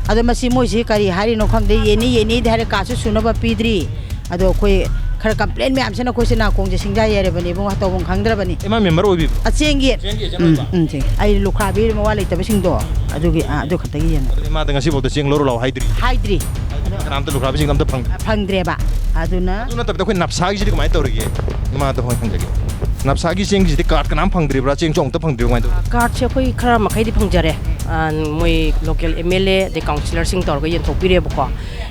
ꯑꯗꯣ ꯃꯁꯤ ꯃꯣꯏꯁꯤ ꯀꯔꯤ ꯍꯥꯏꯔꯤꯅꯣ ꯈꯪꯗꯦ, ꯌꯦꯟꯅꯤ ꯌꯦꯟꯅꯤꯗꯤ ꯍꯥꯏꯔꯦ, ꯀꯥꯔꯠꯁꯨ ꯁꯨꯅꯕ ꯄꯤꯗ꯭ꯔꯤ꯫ ꯑꯗꯣ ꯑꯩꯈꯣꯏ ꯈꯔ ꯀꯝꯄ꯭ꯂꯦꯟ ꯃꯌꯥꯝꯁꯤꯅ ꯑꯩꯈꯣꯏꯁꯦ ꯅꯥꯀꯣꯡꯁꯦ ꯁꯤꯡꯖꯥ ꯌꯩꯔꯕꯅꯦ ꯏꯕꯨꯡꯉꯣ, ꯇꯧꯐꯝ ꯈꯪꯗ꯭ꯔꯕꯅꯤ꯫ ꯑꯦꯝ ꯑꯥꯏ ꯃꯦꯝꯕꯔ ꯑꯣꯏꯕꯤꯕ꯭ꯔꯣ? ꯑ, ꯆꯦꯡꯒꯤ ꯆꯦꯡꯒꯤ ꯑꯦꯖꯦꯟ ꯎꯝ, ꯑꯣꯏꯕ? ꯎꯝ, ꯆꯦꯡ꯫ ꯑꯩ ꯂꯨꯈ꯭ꯔꯥꯕꯤ ꯃꯋꯥ ꯂꯩꯇꯕꯁꯤꯡꯗꯣ ꯑꯗꯨꯒꯤ, ꯑ, ꯑꯗꯨ ꯈꯛꯇꯒꯤ ꯌꯦꯟꯅꯤ꯫ ꯑꯗꯨꯗꯤ ꯏꯃꯥꯗ ꯉꯁꯤꯐꯥꯎꯗ ꯆꯦꯡ ꯂꯧꯔꯨ ꯂꯥꯛꯑꯣ ꯍꯥꯏꯗ꯭ꯔꯤ? ꯍꯥꯏꯗ꯭ꯔꯤ꯫ ꯀꯅꯥꯝꯇ ꯂꯨꯈ꯭ꯔꯥꯕꯤꯁꯤꯡꯗ ꯑꯝꯇ ꯐꯪꯗ꯭ꯔꯤ? ꯐꯪꯗ꯭ꯔꯦꯕ꯫ ꯑꯗꯨꯅ ꯑꯗꯨ ꯅꯠꯇꯕꯗ ꯑꯩꯈꯣꯏ ꯅꯞꯁꯥꯒꯤꯁꯤꯗꯤ ꯀꯃꯥꯏꯅ ꯇꯧꯔꯤꯒꯦ? ꯏꯃꯥꯗ ꯍꯣꯏ ꯍꯪꯖꯒꯦ꯫ ꯅꯞꯁꯥꯒꯤ ꯆꯦꯡꯒꯤꯁꯤꯗꯤ ꯀꯥꯔꯠ ꯀꯅꯥꯝ ꯐꯪꯗ꯭ꯔꯤꯕ꯭ꯔꯥ? ꯆꯦꯡꯁꯨ ꯑꯃꯨꯛꯇ ꯐꯪꯗ꯭ꯔꯤꯕ꯭ꯔꯥ? ꯀꯃꯥꯏꯅ ꯇꯧꯔꯤꯒꯦ? ꯀꯥꯔꯠꯁꯦ ꯑꯩꯈꯣꯏ ꯈꯔ ꯃꯈꯩꯗꯤ ꯐꯪꯖꯔꯦ꯫ ꯑ, ꯃꯣꯏ ꯂꯣꯀꯦꯜ ꯑꯦꯝ ꯑꯦꯜ ꯑꯦ ꯑꯗꯩ ꯀꯥꯎꯟꯁꯤꯂꯔꯁꯤꯡ ꯇꯧꯔꯒ ꯌꯦꯟꯊꯣꯛꯄꯤꯔꯦꯕꯀꯣ꯫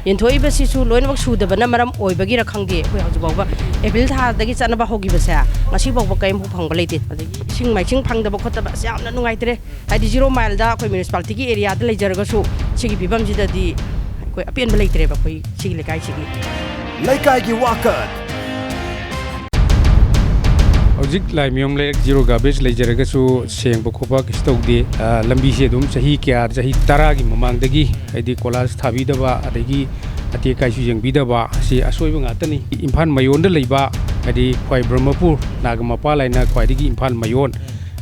ꯌꯦꯟꯊꯣꯛꯏꯕꯁꯤꯁꯨ ꯂꯣꯏꯅꯃꯛ ꯁꯨꯗꯕꯅ ꯃꯔꯝ ꯑꯣꯏꯕꯒꯤꯔ ꯈꯪꯗꯦ, ꯑꯩꯈꯣꯏ ꯍꯧꯖꯤꯛ ꯐꯥꯎꯕ ꯑꯦꯄ꯭ꯔꯤꯜ ꯊꯥꯗꯒꯤ ꯆꯠꯅꯕ ꯍꯧꯈꯤꯕꯁꯦ ꯉꯁꯤ ꯐꯥꯎꯕ ꯀꯔꯤꯝꯐꯥꯎ ꯐꯪꯕ ꯂꯩꯇꯦ꯫ ꯑꯗꯒꯤ ꯏꯁꯤꯡ ꯃꯥꯏꯁꯤꯡ ꯐꯪꯗꯕ ꯈꯣꯠꯇꯕ ꯑꯁ ꯌꯥꯝꯅ ꯅꯨꯡꯉꯥꯏꯇ꯭ꯔꯦ꯫ ꯍꯥꯏꯗꯤ ꯖꯤꯔꯣ ꯃꯥꯏꯜꯗ ꯑꯩꯈꯣꯏ ꯃ꯭ꯌꯨꯅꯤꯁꯤꯄꯥꯂꯤꯇꯤꯒꯤ ꯑꯦꯔꯤꯌꯥꯗ ꯂꯩꯖꯔꯒꯁꯨ ꯁꯤꯒꯤ ꯐꯤꯕꯝꯁꯤꯗꯗꯤ ꯑꯩꯈꯣꯏ ꯑꯄꯦꯟꯕ ꯂꯩꯇ꯭ꯔꯦꯕ ꯑꯩꯈꯣꯏ ꯁꯤꯒꯤ ꯂꯩꯀꯥꯏꯁꯤꯒꯤ꯫ ꯂꯩꯀꯥꯏꯒꯤ ꯋꯥꯀꯠ꯫ ꯍꯧꯖꯤꯛ ꯂꯥꯏꯃꯌꯨꯝ ꯂꯩꯔꯛ ꯖꯤꯔꯣ ꯒꯥꯔꯕꯦꯖ ꯂꯩꯖꯔꯒꯁꯨ ꯁꯦꯡꯕ ꯈꯣꯠꯄ ꯀꯩꯁꯨ ꯇꯧꯗꯦ꯫ ꯑ, ꯂꯝꯕꯤꯁꯦ ꯑꯗꯨꯝ ꯆꯍꯤ ꯀꯌꯥ, ꯆꯍꯤ ꯇꯔꯥꯒꯤ ꯃꯃꯥꯡꯗꯒꯤ ꯍꯥꯏꯗꯤ ꯀꯣꯏꯂꯥꯁ ꯊꯥꯕꯤꯗꯕ, ꯑꯗꯒꯤ ꯑꯇꯦꯛ ꯑꯀꯥꯏꯁꯨ ꯌꯦꯡꯕꯤꯗꯕ, ꯑꯁꯤ ꯑꯁꯣꯏꯕ ꯉꯥꯛꯇꯅꯤ꯫ ꯏꯝꯐꯥꯜ ꯃꯌꯣꯟꯗ ꯂꯩꯕ ꯍꯥꯏꯗꯤ ꯈ꯭ꯋꯥꯏ ꯕ꯭ꯔꯍꯃꯄꯨꯔ ꯅꯥꯒꯥꯃꯄꯥꯜ ꯍꯥꯏꯅ ꯈ꯭ꯋꯥꯏꯗꯒꯤ ꯏꯝꯐꯥꯜ ꯃꯌꯣꯟ,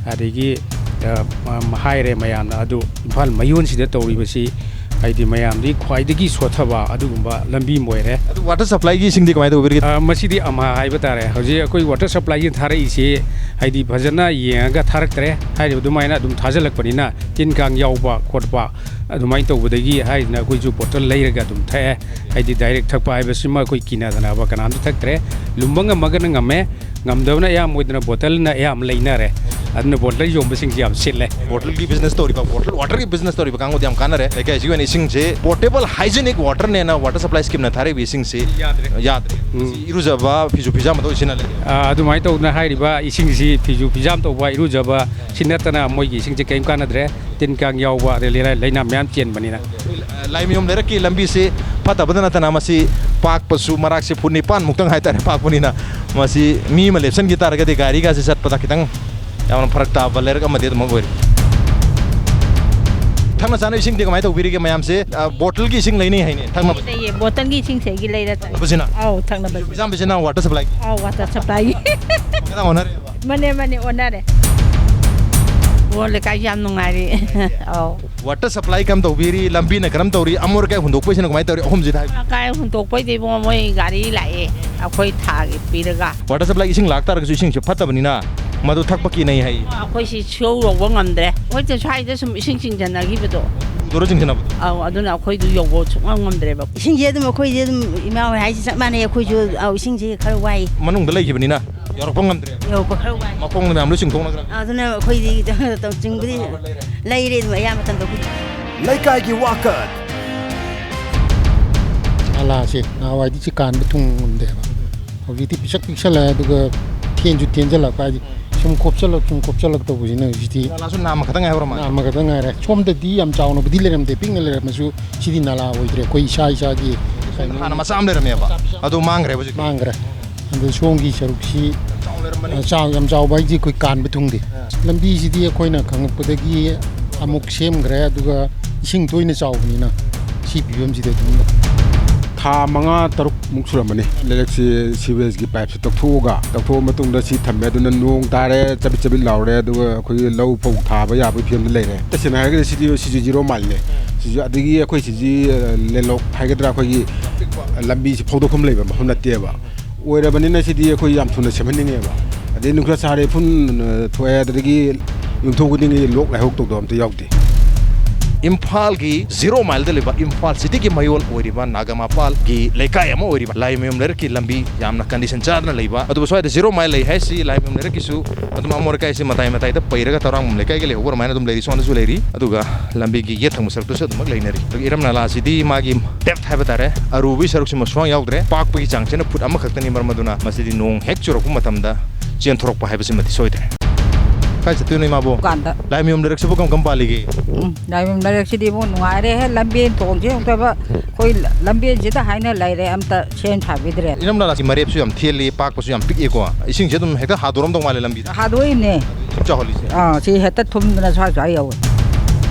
ꯑꯗꯒꯤ, ꯑ, ꯃ-, ꯃ-, ꯍꯥꯏꯔꯦ ꯃꯌꯥꯝꯅ꯫ ꯑꯗꯨ ꯏꯝꯐꯥꯜ ꯃꯌꯣꯟꯁꯤꯗ ꯇꯧꯔꯤꯕꯁꯤ ꯍꯥꯏꯗꯤ ꯃꯌꯥꯝꯗꯤ ꯈ꯭ꯋꯥꯏꯗꯒꯤ ꯁꯣꯠꯊꯕ ꯑꯗꯨꯒꯨꯝꯕ ꯂꯝꯕꯤ ꯑꯃ ꯑꯣꯏꯔꯦ꯫ ꯑꯗꯨ ꯋꯥꯇꯔ ꯁꯄ꯭ꯂꯥꯏꯒꯤ ꯏꯁꯤꯡꯗꯤ ꯀꯃꯥꯏꯅ ꯇꯧꯕꯤꯔꯤꯒꯦ? ꯑ, ꯃꯁꯤꯗꯤ ꯑꯃ ꯍꯥꯏꯕ ꯇꯥꯔꯦ꯫ ꯍꯧꯖꯤꯛ ꯑꯩꯈꯣꯏ ꯋꯥꯇꯔ ꯁꯄ꯭ꯂꯥꯏꯒꯤ ꯊꯥꯔꯛꯏꯁꯤ ꯍꯥꯏꯗꯤ ꯐꯖꯅ ꯌꯦꯡꯉꯒ ꯊꯥꯔꯛꯇ꯭ꯔꯦ꯫ ꯍꯥꯏꯔꯤꯕ ꯑꯗꯨꯃꯥꯏꯅ ꯑꯗꯨꯝ ꯊꯥꯖꯤꯜꯂꯛꯄꯅꯤꯅ ꯇꯤꯟ ꯀꯥꯡ ꯌꯥꯎꯕ ꯈꯣꯠꯄ ꯑꯗꯨꯃꯥꯏꯅ ꯇꯧꯕꯗꯒꯤ ꯍꯥꯏꯗꯅ ꯑꯩꯈꯣꯏꯁꯨ ꯕꯣꯇꯜ ꯂꯩꯔꯒ ꯑꯗꯨꯝ ꯊꯛꯑꯦ꯫ ꯍꯥꯏꯗꯤ ꯗꯥꯏꯔꯦꯛ ꯊꯛꯄ ꯍꯥꯏꯕꯁꯤꯃ ꯑꯩꯈꯣꯏ ꯀꯤꯅꯗꯅꯕ ꯀꯅꯥꯝꯇ ꯊꯛꯇ꯭ꯔꯦ꯫ ꯂꯨꯝꯕ ꯉꯝꯃꯒꯅ ꯉꯝꯃꯦ, ꯉꯝꯗꯕꯅ ꯑꯌꯥꯝꯕ ꯑꯣꯏꯗꯅ ꯕꯣꯇꯜꯅ ꯑꯌꯥꯝꯕ ꯂꯩꯅꯔꯦ꯫ ꯑꯗꯨꯅ ꯕꯣꯇꯜ ꯌꯣꯟꯕꯁꯤꯡꯁꯤ ꯌꯥꯝ ꯁꯤꯠꯂꯦ꯫ ꯕꯣꯇꯜꯒꯤ ꯕꯤꯖꯤꯅꯦꯁ ꯇꯧꯔꯤꯕ, ꯕꯣꯇꯜ ꯋꯥꯇꯔꯒꯤ ꯕꯤꯖꯤꯅꯦꯁ ꯇꯧꯔꯤꯕ ꯀꯥꯡꯕꯨꯗꯤ ꯌꯥꯝ ꯀꯥꯟꯅꯔꯦ꯫ ꯂꯩꯀꯥꯏꯁꯤꯒꯤ ꯑꯣꯏꯅ ꯏꯁꯤꯡꯁꯦ ꯄꯣꯔꯇꯦꯕꯜ ꯍꯥꯏꯖꯤꯅꯤꯛ ꯋꯥꯇꯔꯅꯦꯅ ꯋꯥꯇꯔ ꯁꯄ꯭ꯂꯥꯏ ꯁ꯭ꯀꯤꯝꯅ ꯊꯥꯔꯛꯏꯕ ꯏꯁꯤꯡꯁꯤ ꯌꯥꯗ꯭ꯔꯦ꯫ ꯌꯥꯗ꯭ꯔꯦ꯫ ꯁꯤ ꯏꯔꯨꯖꯕ, ꯐꯤꯁꯨ ꯐꯤꯖꯥꯝꯕꯗ ꯑꯣꯏ ꯁꯤꯖꯤꯟꯅ ꯂꯩꯔꯦ꯫ ꯑ, ꯑꯗꯨꯃꯥꯏꯅ ꯇꯧꯗꯅ ꯍꯥꯏꯔꯤꯕ ꯏꯁꯤꯡꯁꯤ ꯐꯤꯁꯨ ꯐꯤꯖꯥꯝ ꯇꯧꯕ, ꯏꯔꯨꯖꯕ ꯁꯤ ꯅꯠꯇꯅ ꯃꯣꯏꯒꯤ ꯏꯁꯤꯡꯁꯦ ꯀꯔꯤꯝ ꯀꯥꯟꯅꯗ꯭ꯔꯦ꯫ ꯇꯤꯟ ꯀꯥꯡ ꯌꯥꯎꯕ, ꯑꯗꯩ ꯂꯩꯅꯥ ꯂꯩꯅꯥ ꯃꯌꯥꯝ ꯆꯦꯟꯕꯅꯤꯅ꯫ ꯂꯥꯏꯃꯌꯨꯝ ꯂꯩꯔꯛꯀꯤ ꯂꯝꯕꯤꯁꯤ ꯐꯠꯇꯕꯗ ꯅꯠꯇꯅ ꯃꯁꯤ ꯄꯥꯛꯄꯁꯨ ꯃꯔꯥꯛꯁꯦ ꯐꯨꯠ ꯅꯤꯄꯥꯟ ꯃꯨꯛꯇꯪ ꯍꯥꯏꯇꯥꯔꯦ ꯄꯥꯛꯄꯅꯤꯅ꯫ ꯃꯁꯤ ꯃꯤ ꯑꯃ ꯂꯦꯞꯁꯟꯈꯤ ꯇꯥꯔꯒꯗꯤ ꯒꯥꯔꯤꯒꯁꯦ ꯆꯠꯄꯗ ꯈꯤꯇꯪ ꯌꯥꯝꯅ ꯐꯔꯛ ꯇꯥꯕ ꯂꯩꯔꯛ ꯑꯃꯗꯤ ꯑꯗꯨꯃꯛ ꯑꯣꯏꯔꯤ꯫ ꯊꯛꯅ ꯆꯥꯅ ꯏꯁꯤꯡꯗꯤ ꯀꯃꯥꯏꯅ ꯇꯧꯕꯤꯔꯤꯒꯦ ꯃꯌꯥꯝꯁꯦ? ꯑ, ꯕꯣꯇꯜꯒꯤ ꯏꯁꯤꯡ ꯂꯩꯅꯩ ꯍꯥꯏꯅꯦ ꯊꯛꯅꯕ? ꯂꯩꯌꯦ, ꯕꯣꯇꯜꯒꯤ ꯏꯁꯤꯡꯁꯦ ꯑꯩꯒꯤ ꯂꯩꯔ ꯊꯛꯑꯦ꯫ ꯊꯛꯅꯕꯁꯤꯅ? ꯑꯧ, ꯊꯛꯅꯕꯁꯦ꯫ ꯏꯌꯥꯝꯕꯁꯤꯅ water supply? ꯑꯧ, water supply ꯒꯤ꯫ ꯈꯤꯇꯪ ꯑꯣꯟꯅꯔꯦꯕ꯫ ꯃꯥꯅꯦ, ꯃꯥꯅꯦ, ꯑꯣꯟꯅꯔꯦ꯫ ꯑꯣ, ꯂꯩꯀꯥꯏꯁꯨ ꯌꯥꯝ ꯅꯨꯡꯉꯥꯏꯔꯤ꯫ ꯑꯧ꯫ Water supply ꯀꯔꯝ ꯇꯧꯕꯤꯔꯤ? ꯂꯝꯕꯤꯅ ꯀꯔꯝ ꯇꯧꯔꯤ? ꯑꯃꯣꯠ ꯑꯀꯥꯏ ꯍꯨꯟꯗꯣꯛꯄꯩꯁꯤꯅ ꯀꯃꯥꯏꯅ ꯇꯧꯔꯤ? ꯑꯍꯨꯝꯁꯤꯗ ꯍꯥꯏꯕꯤꯌꯨ꯫ ꯑꯀꯥꯏ ꯍꯨꯟꯗꯣꯛꯄꯩꯗꯤ ꯏꯕꯨꯡꯉꯣ ꯃꯣꯏ ꯒꯥꯔꯤ ꯂꯥꯛꯑꯦ, ꯑꯩꯈꯣꯏ ꯊꯥꯒꯤ ꯄꯤꯔꯒ꯫ Water supply ꯏꯁꯤꯡ ꯂꯥꯛꯇꯥꯔꯒꯁꯨ ꯏꯁꯤꯡꯁꯦ ꯐꯠꯇꯕꯅꯤꯅ ꯃꯗꯨ ꯊꯛꯄ ꯀꯤꯅꯩ ꯍꯥꯏ꯫ ꯑꯩꯈꯣꯏ ꯁꯤ ꯁꯤꯌꯧ ꯌꯧꯕ ꯉꯝꯗ꯭ꯔꯦ꯫ ꯑꯩꯈꯣꯏ ꯁ꯭ꯋꯥꯏꯗ ꯁꯨꯝ ꯏꯁꯤꯡ ꯆꯤꯡꯁꯤꯟꯅꯈꯤꯕꯗꯣ꯫ ꯎꯗꯣꯔꯣ ꯆꯤꯡꯁꯤꯟꯅꯕꯗꯣ? ꯑꯧ, ꯑꯗꯨꯅ ꯑꯩꯈꯣꯏꯗꯨ ꯌꯧꯕ ꯁꯨꯡꯉꯝ ꯉꯝꯗ꯭ꯔꯦꯕ꯫ ꯏꯁꯤꯡꯁꯦ ꯑꯗꯨꯝ ꯑꯩꯈꯣꯏꯁꯦ ꯑꯗꯨꯝ ꯏꯃꯥ ꯍꯣꯏ ꯍꯥꯏꯁꯦ ꯆꯞ ꯃꯥꯟꯅꯩ꯫ ꯑꯩꯈꯣꯏꯁꯨ, ꯑꯧ, ꯏꯁꯤꯡꯁꯦ ꯈꯔ ꯋꯥꯏ꯫ ꯃꯅꯨꯡꯗ ꯂꯩꯈꯤꯕꯅꯤꯅ ꯌꯧꯔꯛꯄ ꯉꯝꯗ꯭ꯔꯦ꯫ ꯌꯧꯔꯛꯄ ꯈꯔ ꯋꯥꯏ꯫ ꯃꯈꯣꯡꯗ ꯃꯌꯥꯝ ꯂꯣꯏ ꯆꯤꯡꯊꯣꯛꯅꯈ꯭ꯔꯕꯅꯤ꯫ ꯑꯗꯨꯅ ꯑꯩꯈꯣꯏꯗꯤ ꯇꯧ-, ꯆꯤꯡꯕꯗꯤ ꯂꯩꯔꯦ ꯑꯗꯨꯝ ꯑꯌꯥꯝꯕ ꯃꯇꯝꯗ ꯑꯩꯈꯣꯏꯗꯤ꯫ ꯂꯩꯀꯥꯏꯒꯤ ꯋꯥꯀꯠ꯫ ꯅꯥꯂꯥꯁꯦ ꯅꯍꯥꯟꯋꯥꯏꯗꯤ ꯁꯤ ꯀꯥꯟꯕ ꯊꯨꯡꯉꯝꯗꯦꯕ꯫ ꯍꯧꯖꯤꯛꯇꯤ ꯄꯤꯁꯛ ꯄꯤꯛꯁꯜꯂꯛꯑꯦ, ꯑꯗꯨꯒ ꯊꯦꯟꯁꯨ ꯇꯦꯟꯁꯜꯂꯛꯄ ꯍꯥꯏꯗꯤ ꯁꯨꯝ ꯀꯣꯞꯁꯜꯂꯛ, ꯁꯨꯝ ꯀꯣꯞꯁꯜꯂꯛ ꯇꯧꯕꯁꯤꯅ ꯍꯧꯖꯤꯛꯇꯤ ꯅꯥꯂꯥꯁꯨ ꯅꯥꯝꯃ ꯈꯛꯇꯪ ꯉꯥꯏꯍꯧꯔ ꯃꯥꯜꯂꯦ꯫ ꯅꯥꯝꯃ ꯈꯛꯇꯪ ꯉꯥꯏꯔꯦ꯫ ꯁꯣꯝꯗꯗꯤ ꯌꯥꯝ ꯆꯥꯎꯅꯕꯨꯗꯤ ꯂꯩꯔꯝꯗꯦ, ꯄꯤꯛꯅ ꯂꯩꯔꯝꯃꯁꯨ ꯁꯤꯗꯤ ꯅꯥꯂꯥ ꯑꯣꯏꯗ꯭ꯔꯦ꯫ ꯑꯩꯈꯣꯏ ꯏꯁꯥ ꯏꯁꯥꯒꯤ ꯍꯥꯟꯅ ꯃꯆꯥ ꯑꯃ ꯂꯩꯔꯝꯃꯦꯕ, ꯑꯗꯨ ꯃꯥꯡꯈ꯭ꯔꯦ ꯍꯧꯖꯤꯛ꯫ ꯃꯥꯡꯈ꯭ꯔꯦ꯫ ꯑꯗꯨ ꯁꯣꯝꯒꯤ ꯁꯔꯨꯛꯁꯤ, ꯆꯥꯎ ꯂꯩꯔꯝꯕꯅꯤ꯫ ꯑ, ꯆꯥꯎ, ꯌꯥꯝ ꯆꯥꯎꯕ ꯍꯥꯏꯁꯦ ꯑꯩꯈꯣꯏ ꯀꯥꯟꯕ ꯊꯨꯡꯗꯦ꯫ ꯑ꯫ ꯂꯝꯕꯤꯁꯤꯗꯤ ꯑꯩꯈꯣꯏꯅ ꯈꯪꯉꯛꯄꯗꯒꯤ ꯑꯃꯨꯛ ꯁꯦꯝꯈ꯭ꯔꯦ, ꯑꯗꯨꯒ ꯏꯁꯤꯡ ꯇꯣꯏꯅ ꯆꯥꯎꯕꯅꯤꯅ ꯁꯤ ꯐꯤꯕꯝꯁꯤꯗ ꯑꯗꯨꯝ ꯂꯩ꯫ ꯊꯥ ꯃꯉꯥ ꯇꯔꯨꯛꯃꯨꯛ ꯁꯨꯔꯝꯃꯅꯤ ꯂꯩꯔꯛꯁꯤ sewerage ꯒꯤ pipe ꯁꯤ ꯇꯧꯊꯣꯛꯑꯒ, ꯇꯧꯊꯣꯛꯑ ꯃꯇꯨꯡꯗ ꯁꯤ ꯊꯝꯃꯦ꯫ ꯑꯗꯨꯅ ꯅꯣꯡ ꯇꯥꯔꯦ, ꯆꯕꯤꯠ ꯆꯕꯤꯠ ꯂꯥꯎꯔꯦ, ꯑꯗꯨꯒ ꯑꯩꯈꯣꯏꯒꯤ ꯂꯧ ꯐꯧ ꯊꯥꯕ ꯌꯥꯕꯒꯤ ꯐꯤꯕꯝꯗ ꯂꯩꯔꯦ꯫ ꯇꯁꯦꯡꯅ ꯍꯥꯏꯔꯒꯗꯤ ꯁꯤꯗꯤ, ꯁꯤꯁꯨ zero mile ꯅꯦ꯫ ꯁꯤꯁꯨ ꯑꯗꯒꯤ ꯑꯩꯈꯣꯏ ꯁꯤꯁꯤ, ꯑ, ꯂꯦꯟꯂꯣꯛ ꯍꯥꯏꯒꯗ꯭ꯔꯥ, ꯑꯩꯈꯣꯏꯒꯤ ꯂꯝꯕꯤꯁꯤ ꯐꯥꯎꯗꯣꯛꯐꯝ ꯂꯩꯕ ꯃꯐꯝ ꯅꯠꯇꯦꯕ꯫ ꯑꯣꯏꯔꯕꯅꯤꯅ ꯁꯤꯗꯤ ꯑꯩꯈꯣꯏ ꯌꯥꯝ ꯊꯨꯅ ꯁꯦꯝꯍꯟꯅꯤꯡꯉꯦꯕ꯫ ꯑꯗꯩ ꯅꯨꯡꯁꯥ ꯁꯥꯔꯦ, ꯎꯐꯨꯟ, ꯑ, ꯊꯣꯛꯑꯦ, ꯑꯗꯨꯗꯒꯤ ꯌꯨꯝꯊꯣꯡ ꯈꯨꯗꯤꯡꯒꯤ ꯂꯣꯛ ꯂꯥꯏꯍꯧ ꯇꯧꯗꯕ ꯑꯝꯇ ꯌꯥꯎꯗꯦ꯫ ꯏꯝꯐꯥꯜꯒꯤ zero mile ꯗ ꯂꯩꯕ ꯏꯝꯐꯥꯜ city ꯒꯤ ꯃꯌꯣꯜ ꯑꯣꯏꯔꯤꯕ ꯅꯥꯒꯥꯃꯄꯥꯜꯒꯤ ꯂꯩꯀꯥꯏ ꯑꯃ ꯑꯣꯏꯔꯤꯕ ꯂꯥꯏꯃꯌꯨꯝ ꯂꯩꯔꯛꯀꯤ ꯂꯝꯕꯤ ꯌꯥꯝꯅ condition ꯆꯥꯗꯅ ꯂꯩꯕ꯫ ꯑꯗꯨꯕꯨ ꯁ꯭ꯋꯥꯏꯗ zero mile ꯂꯩ ꯍꯥꯏꯁꯤ ꯂꯥꯏꯃꯌꯨꯝ ꯂꯩꯔꯛꯀꯤꯁꯨ ꯑꯗꯨꯝ ꯑꯃꯣꯠ ꯑꯀꯥꯏꯁꯤ ꯃꯇꯥꯏ ꯃꯇꯥꯏꯗ ꯄꯩꯔꯒ ꯇꯔꯥꯡꯕꯝ ꯂꯩꯀꯥꯏꯒ ꯂꯩꯍꯧꯕ ꯑꯗꯨꯃꯥꯏꯅ ꯑꯗꯨꯝ ꯂꯩꯔꯤ, ꯁꯣꯝꯗꯁꯨ ꯂꯩꯔꯤ꯫ ꯑꯗꯨꯒ ꯂꯝꯕꯤꯒꯤ ꯌꯦꯠ ꯊꯪꯕ ꯁꯔꯨꯛꯇꯁꯨ ꯑꯗꯨꯃꯛ ꯂꯩꯅꯔꯤ꯫ ꯑꯗꯨꯒ ꯏꯔꯝ ꯅꯂꯥꯁꯤꯗꯤ ꯃꯥꯒꯤ depth ꯍꯥꯏꯕ ꯇꯥꯔꯦ, ꯑꯔꯨꯕꯒꯤ ꯁꯔꯨꯛꯁꯤꯃ ꯁꯨꯡꯌꯥꯎ ꯌꯥꯎꯗ꯭ꯔꯦ꯫ ꯄꯥꯛꯄꯒꯤ ꯆꯥꯡꯁꯤꯅ ꯐꯨꯠ ꯑꯃꯈꯛꯇꯅꯤ, ꯃꯔꯝ ꯑꯗꯨꯅ ꯃꯁꯤꯗꯤ ꯅꯣꯡ ꯍꯦꯛ ꯆꯨꯔꯛꯄ ꯃꯇꯝꯗ ꯆꯦꯟꯊꯣꯔꯛꯄ ꯍꯥꯏꯕꯁꯤꯃꯗꯤ ꯁꯣꯏꯗ꯭ꯔꯦ꯫ ꯀꯥꯏ ꯆꯠꯇꯣꯏꯅꯣ ꯏꯃꯥꯕꯣ? ꯗꯨꯀꯥꯟꯗ꯫ ꯂꯥꯏꯃꯌꯨꯝ ꯂꯩꯔꯛꯁꯤꯕꯨ ꯀꯔꯝ ꯀꯔꯝ ꯄꯥꯜꯂꯤꯒꯦ? ꯎꯝ, ꯂꯥꯏꯃꯌꯨꯝ ꯂꯩꯔꯛꯁꯤꯗꯤ ꯏꯕꯨꯡ ꯅꯨꯡꯉꯥꯏꯔꯦꯍꯦ, ꯂꯝꯕꯦꯟ ꯊꯣꯡꯁꯤ ꯑꯃꯨꯛꯇꯕ ꯑꯩꯈꯣꯏ ꯂꯝꯕꯦꯟꯁꯤꯗ ꯍꯥꯏꯅ ꯂꯩꯔꯦ, ꯑꯝꯇ ꯁꯦꯝ ꯁꯥꯕꯤꯗ꯭ꯔꯦ꯫ ꯏꯅꯝ ꯅꯂꯥꯁꯤ ꯃꯔꯦꯞꯁꯨ ꯌꯥꯝ ꯊꯦꯜꯂꯤ, ꯄꯥꯛꯄꯁꯨ ꯌꯥꯝ ꯄꯤꯛꯑꯦꯀꯣ꯫ ꯏꯁꯤꯡꯁꯦ ꯑꯗꯨꯝ ꯍꯦꯛꯇ ꯍꯥꯗꯣꯔꯝꯗꯧ ꯃꯥꯜꯂꯦ ꯂꯝꯕꯤꯗ꯫ ꯍꯥꯗꯣꯛꯏꯅꯦ꯫ ꯁꯨꯝ ꯆꯥꯎꯍꯜꯂꯤꯁꯦ꯫ ꯑꯥ, ꯁꯤ ꯍꯦꯛꯇ ꯊꯨꯝꯗꯅ ꯁ꯭ꯋꯥꯏ ꯁ꯭ꯋꯥꯏ ꯌꯧꯋꯦ꯫